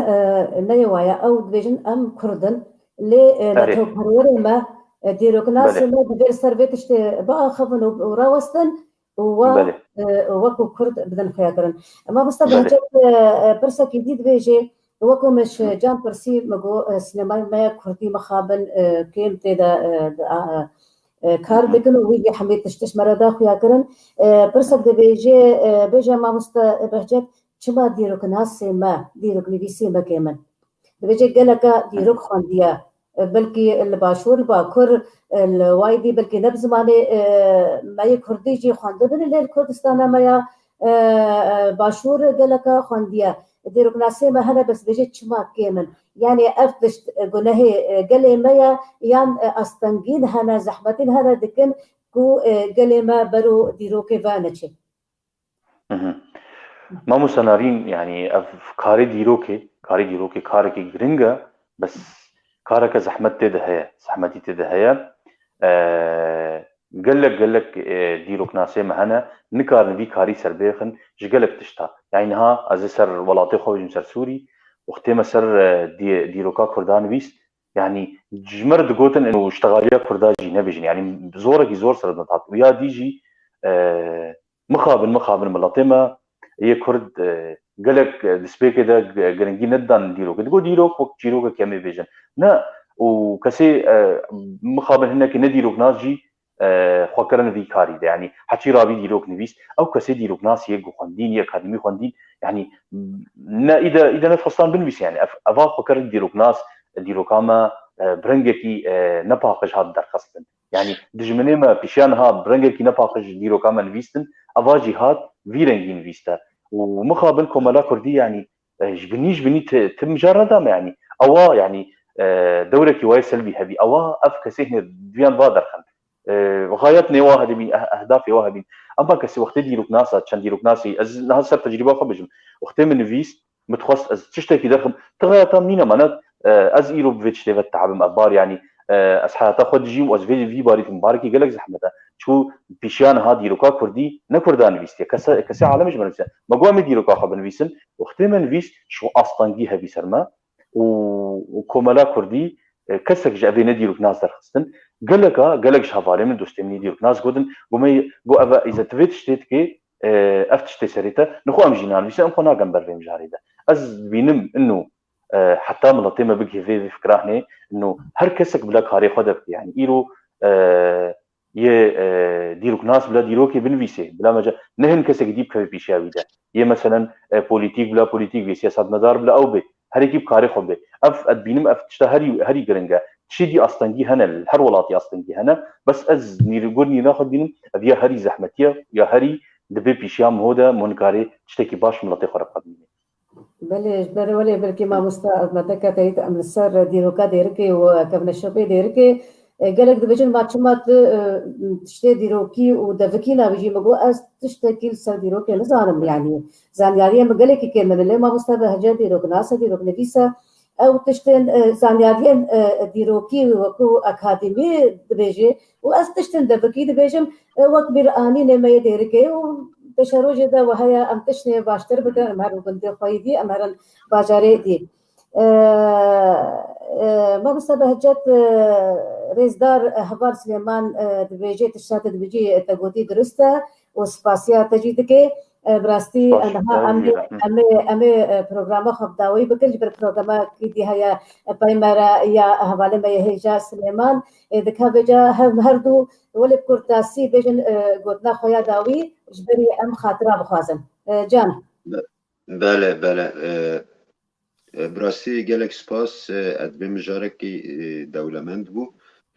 e, neyê waye. Ew dibêjin em Kurd in. Lê, e, Erê. netewperwerê me, e, dîroknasê Belê. me divê li ser vê tiştê biaxivin û, û rawestin û we, Belê. e, wekû Kurd bidin xuyakirin. Mamoste Belê. Behçet, e, e, pirsekî dî dibêjê, wekû min ji Hı. Can pirsî, min got, e, sînemayê me Kurdî mixabin, e, kêm tê de, e, de, a, e, kar Hı hı. dikin û wî jî hemî tişt tişt me re da xuyakirin. E, pirsek dibêje, e, bêje mamoste Behçet, çima dîroknasê me, dîroknivîsê me kêm in? Dibêje geleka dîrok xwendiye. E, belkî li Başûr, li Bakur, e, li Waydî, belkî ne bi zimanê, e, me yê Kurdî jî xwendibin, lê li Kurdistana me ya, e, e, Başûr geleka xwendiye. Dîroknasê me hene, bes dibêje çima kêm in? Yani ev tişt, e, gunehê, e, gelê me ye, yan, e, astengîn hene, zehmetîn hene dikin ku, e, gelê me bero dîrokê ve neçe? Mhm. Mamoste Narîn, yani ev karê dîrokê, karê dîrokê karekî giring e, bes kareke zehmet tê de heye, zehmetî tê de heye. E, gelek, gelek, e, dîroknasê me hene, nikarin vî karî serbêxin ji gelek tişta. Yani niha ez ê ser welatê xwe bêjim, ser Sûrî, wextê me ser, e, dî-, dîroka Kurda nivîst, yani ji me re digotin û ji texaliya Kurda jî nebêjin. Yani zorekî zor ser me dihat. Û ya dî jî, e, mixabin, mixabin miletê me yê Kurd, e, gelek, e, destpêkê de g-, giringî nedidan dîrokê. Digot dîrok wek çîrokek em ê bêjin. Ne, û kesê, e, mixabin hinekî ne dîroknas jî, e, xwe kirin vî karî de. Yanî heçî rabî dîrok nivîs, ew kesê dîroknasî yê ku xwendîn, yê akademî xwendîn, yanî ne îde, îde nedixwestan binivîse. Yanî ev, eva xwe kirin dîroknas, dîroka me, e, bi rengekî, e, nepaqij hat derxistin. Yanî dijminê me pişiya niha bi rengekî nepaqij dîroka me nivîstin, eva jî hat vî rengî nivîste. Û mixabin komela Kurdî, yanî, e, ji binî, ji binî ti, ti mijar neda me, yanî. Ewa, yanî, e, dewrekî wayê selbî hebî. Ewa ev kesê hine diviyan va derxin. E, xayet nê wa hebîn, eh, ehdafê wa hebîn. Ema kesê wextê dîroknasa, çend dîroknasî, ez niha ser tecrîba xwe bijim. Wextê min nivîst, min dixwest ez tiştekî derxim. Ti xayeta mîna me ne, e, ez îro bi vê tiştê ve teabim, ev bar, yanî, e, ez heyata xwe dijîm û ez vê, vî barî dikim. Barekî gelek zehmet e. Çiku pîşiya niha dîroka Kurdî ne Kurda nivîstiye. Kese, kesê alemê ji me nivîse. Me got em ê dîroka xwe binivîsin. Wextê me nivîst, ji astengî hebî ser me. Û, û komela Kurdî, e, kesek ji evê ne dîroknas derxistin. Geleka, gelek ji hevalê min, dostê min yê dîroknas gotin, got me, got ev îze tu vê tiştê dikê, e, ev tiştê serê te, nixwe em jî nanivîse, em xwe nakin ber vê mijarê de. Ez dibînim ino, e, heta miletê me bigihê vê, vê fikranê, ino her kesek bila karê xwe de bike. Yani îro, e, yê, e, dîroknas bila dîrokê binivîsê, bila mece, ne hin kesekî dî bikeve pêşiya wî de. Yê meselen, e, polîtîk bila polîtîk bê, siyasetmedar bila ew bê. Her yekî bi karê xwe bê. Ev, ez dibînim ev tişta herî, herî giring e. Tiştê dî astengî hene, li her welatî astengî hene. Bes ez nîr-, gor nîrina xwe dibînim, ev ya herî zehmetî ye, ya herî dibê pêşiya miho de, miho nikarê tiştekî baş miletê xwe re bixwe bimîne. Belê, ji ber welê belkî mamosta, ev me deke teyît em li ser dîroka Dêrikê û kevneşopê Dêrikê, e, gelek dibêjin, ma çima tu, e, tiştê dîrokî û devikî nabêjî? Min got, ez tiştekî li ser dîrokê nizanim, yanî zanyariyê min gelekî kêm in. Lê mamosta Behecet dîroknas e, dîroknivîs e. Ew tiştên, e, zanyariyên, e, dîrokî wekû akademî dibêjê û ez tiştên devikî dibêjim, e, wek bîranînê me yê Dêrikê û pêşerojê de we heye em tiştê baştir bikin, em herin gundê xwe yî dî, em herin bajarê dî. E, e, Mamosta Behcet, e, rêzdar, e, Heval Silêman, e, dibêje, tişta te dibêjî, e, te gotî dirust e û spasiya te jî dike. E, bi rastî, Baş, e, niha em ê, em ê, em ê, e, programa xwe bi dawî bikin, ji ber programekî dî heye, e, peymere ya hevalê me yê hêja Silêman. E, dika vêca hev, her du welê bi kurtasî bêjin, e, gotina xwe ya dawî, ji berî em xatira bixwazin. E, Can. Be-, bele, bele. E, e, bi rastî gelek spas, e, ez dibêm mijarekî, e, dewlemend bû.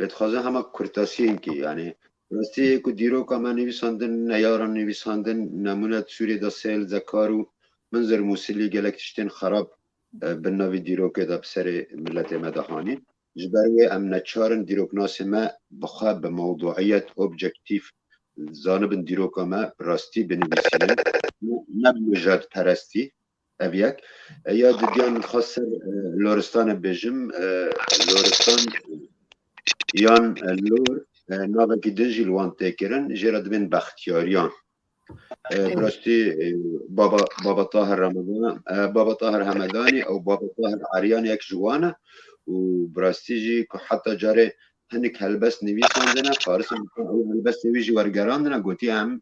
Lê dixwazim hema kurtasiyên kî, yani, bi rastî ku dîroka me nivîsandin, neyaran nivîsandin, nemûne di Sûriyê de sel, zekar û min zir Mûsilî gelek tiştên xerab, e, bin navî dîrokê de bi serê miletê me de hanîn. Ji ber wê em neçar in dîroknasê me bi xwe bi mewduiyet, objektîf zanibin dîroka me bi rastî binivîsînin. Ne, ne bi mijadperestî, ev yek. E, ya didiyan min dixwest ser, e, Loristanê bêjim. E, Loristan yan, e, Lor, e, navekî din jî li wan tê kirin, jê re dibên Bextiyariyan. E, bi rastî, e, Baba, Baba Tahir Ramadan, e, Baba Tahir Hemedanî û Baba Tahir Eryan yek ji wan e û bi rastî jî ku heta carê hinek helbest nivîsandine, Faris Hakan ew helbestê wî jî wergerandine, gotiye em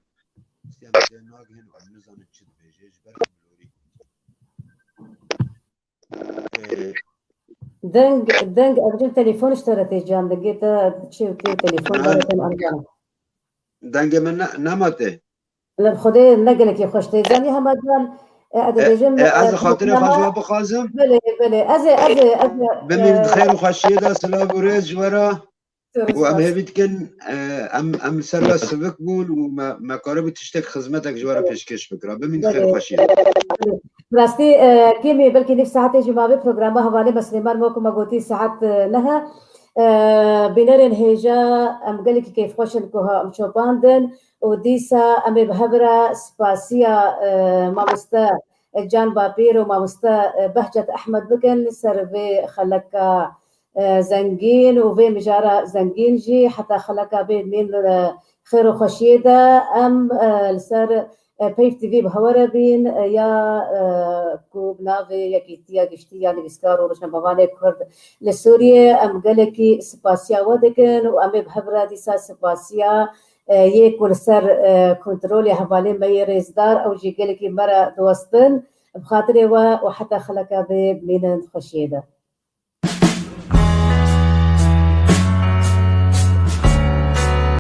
nagihin û em nizanin çi dibêje ji ber milorî. E, Deng, deng, ev cin telefon ji te re tê Can, dengê te çê û tê telefon. Na, dengê min ne, nema tê. Li Xwedê ne gelekî xweş tê. Zanî hema Can, e, ez E, dibêjim, e, ez e, li xatirê xwe ji we bixwazim. Belê, belê. Ez ê, ez ê, ez ê, Bimîn e, di xêr û xweşiyê de, silav û rêz ji we re. Û em hêvî dikin, e, em, em li ser we sivik bûn û me, me karibû tiştek, xizmetek ji we re pêşkêş bikira. Bimîn di xêr û xweşiyê. Bi rastî, e, kêmî belkî nîv saetê jî mabe programa hevalê me Silêman, wek ku me gotî saet, e, neh e. E, bînerên hêja, em gelekî kêfxweş in ku ha em çopandin û dîsa em ê bi hev re spasiya, e, mamoste Can Bapîr û mamoste, e, Behcet Ehmed bikin ser vê xeleka e, zengîn û vê mijara zengîn jî heta xeleka bê mîn, e, xêr û xweşiyê de em, e, li ser, e, Peyv T V bi hewe re bîn, e, ya, e, ku bi navê Yekîtiya Giştî ya Nivîskar û Rojnamevanê Kurd li Sûriyê, em gelekî spasiya we dikin û em ê bi hev re dîsa spasiya, e, yê ku li ser, e, kontrolê hevalê me yê rêzdar, ew jî gelekî me re diwestin, bi xatirê we û heta xeleka bê bimînin xweşiyê de.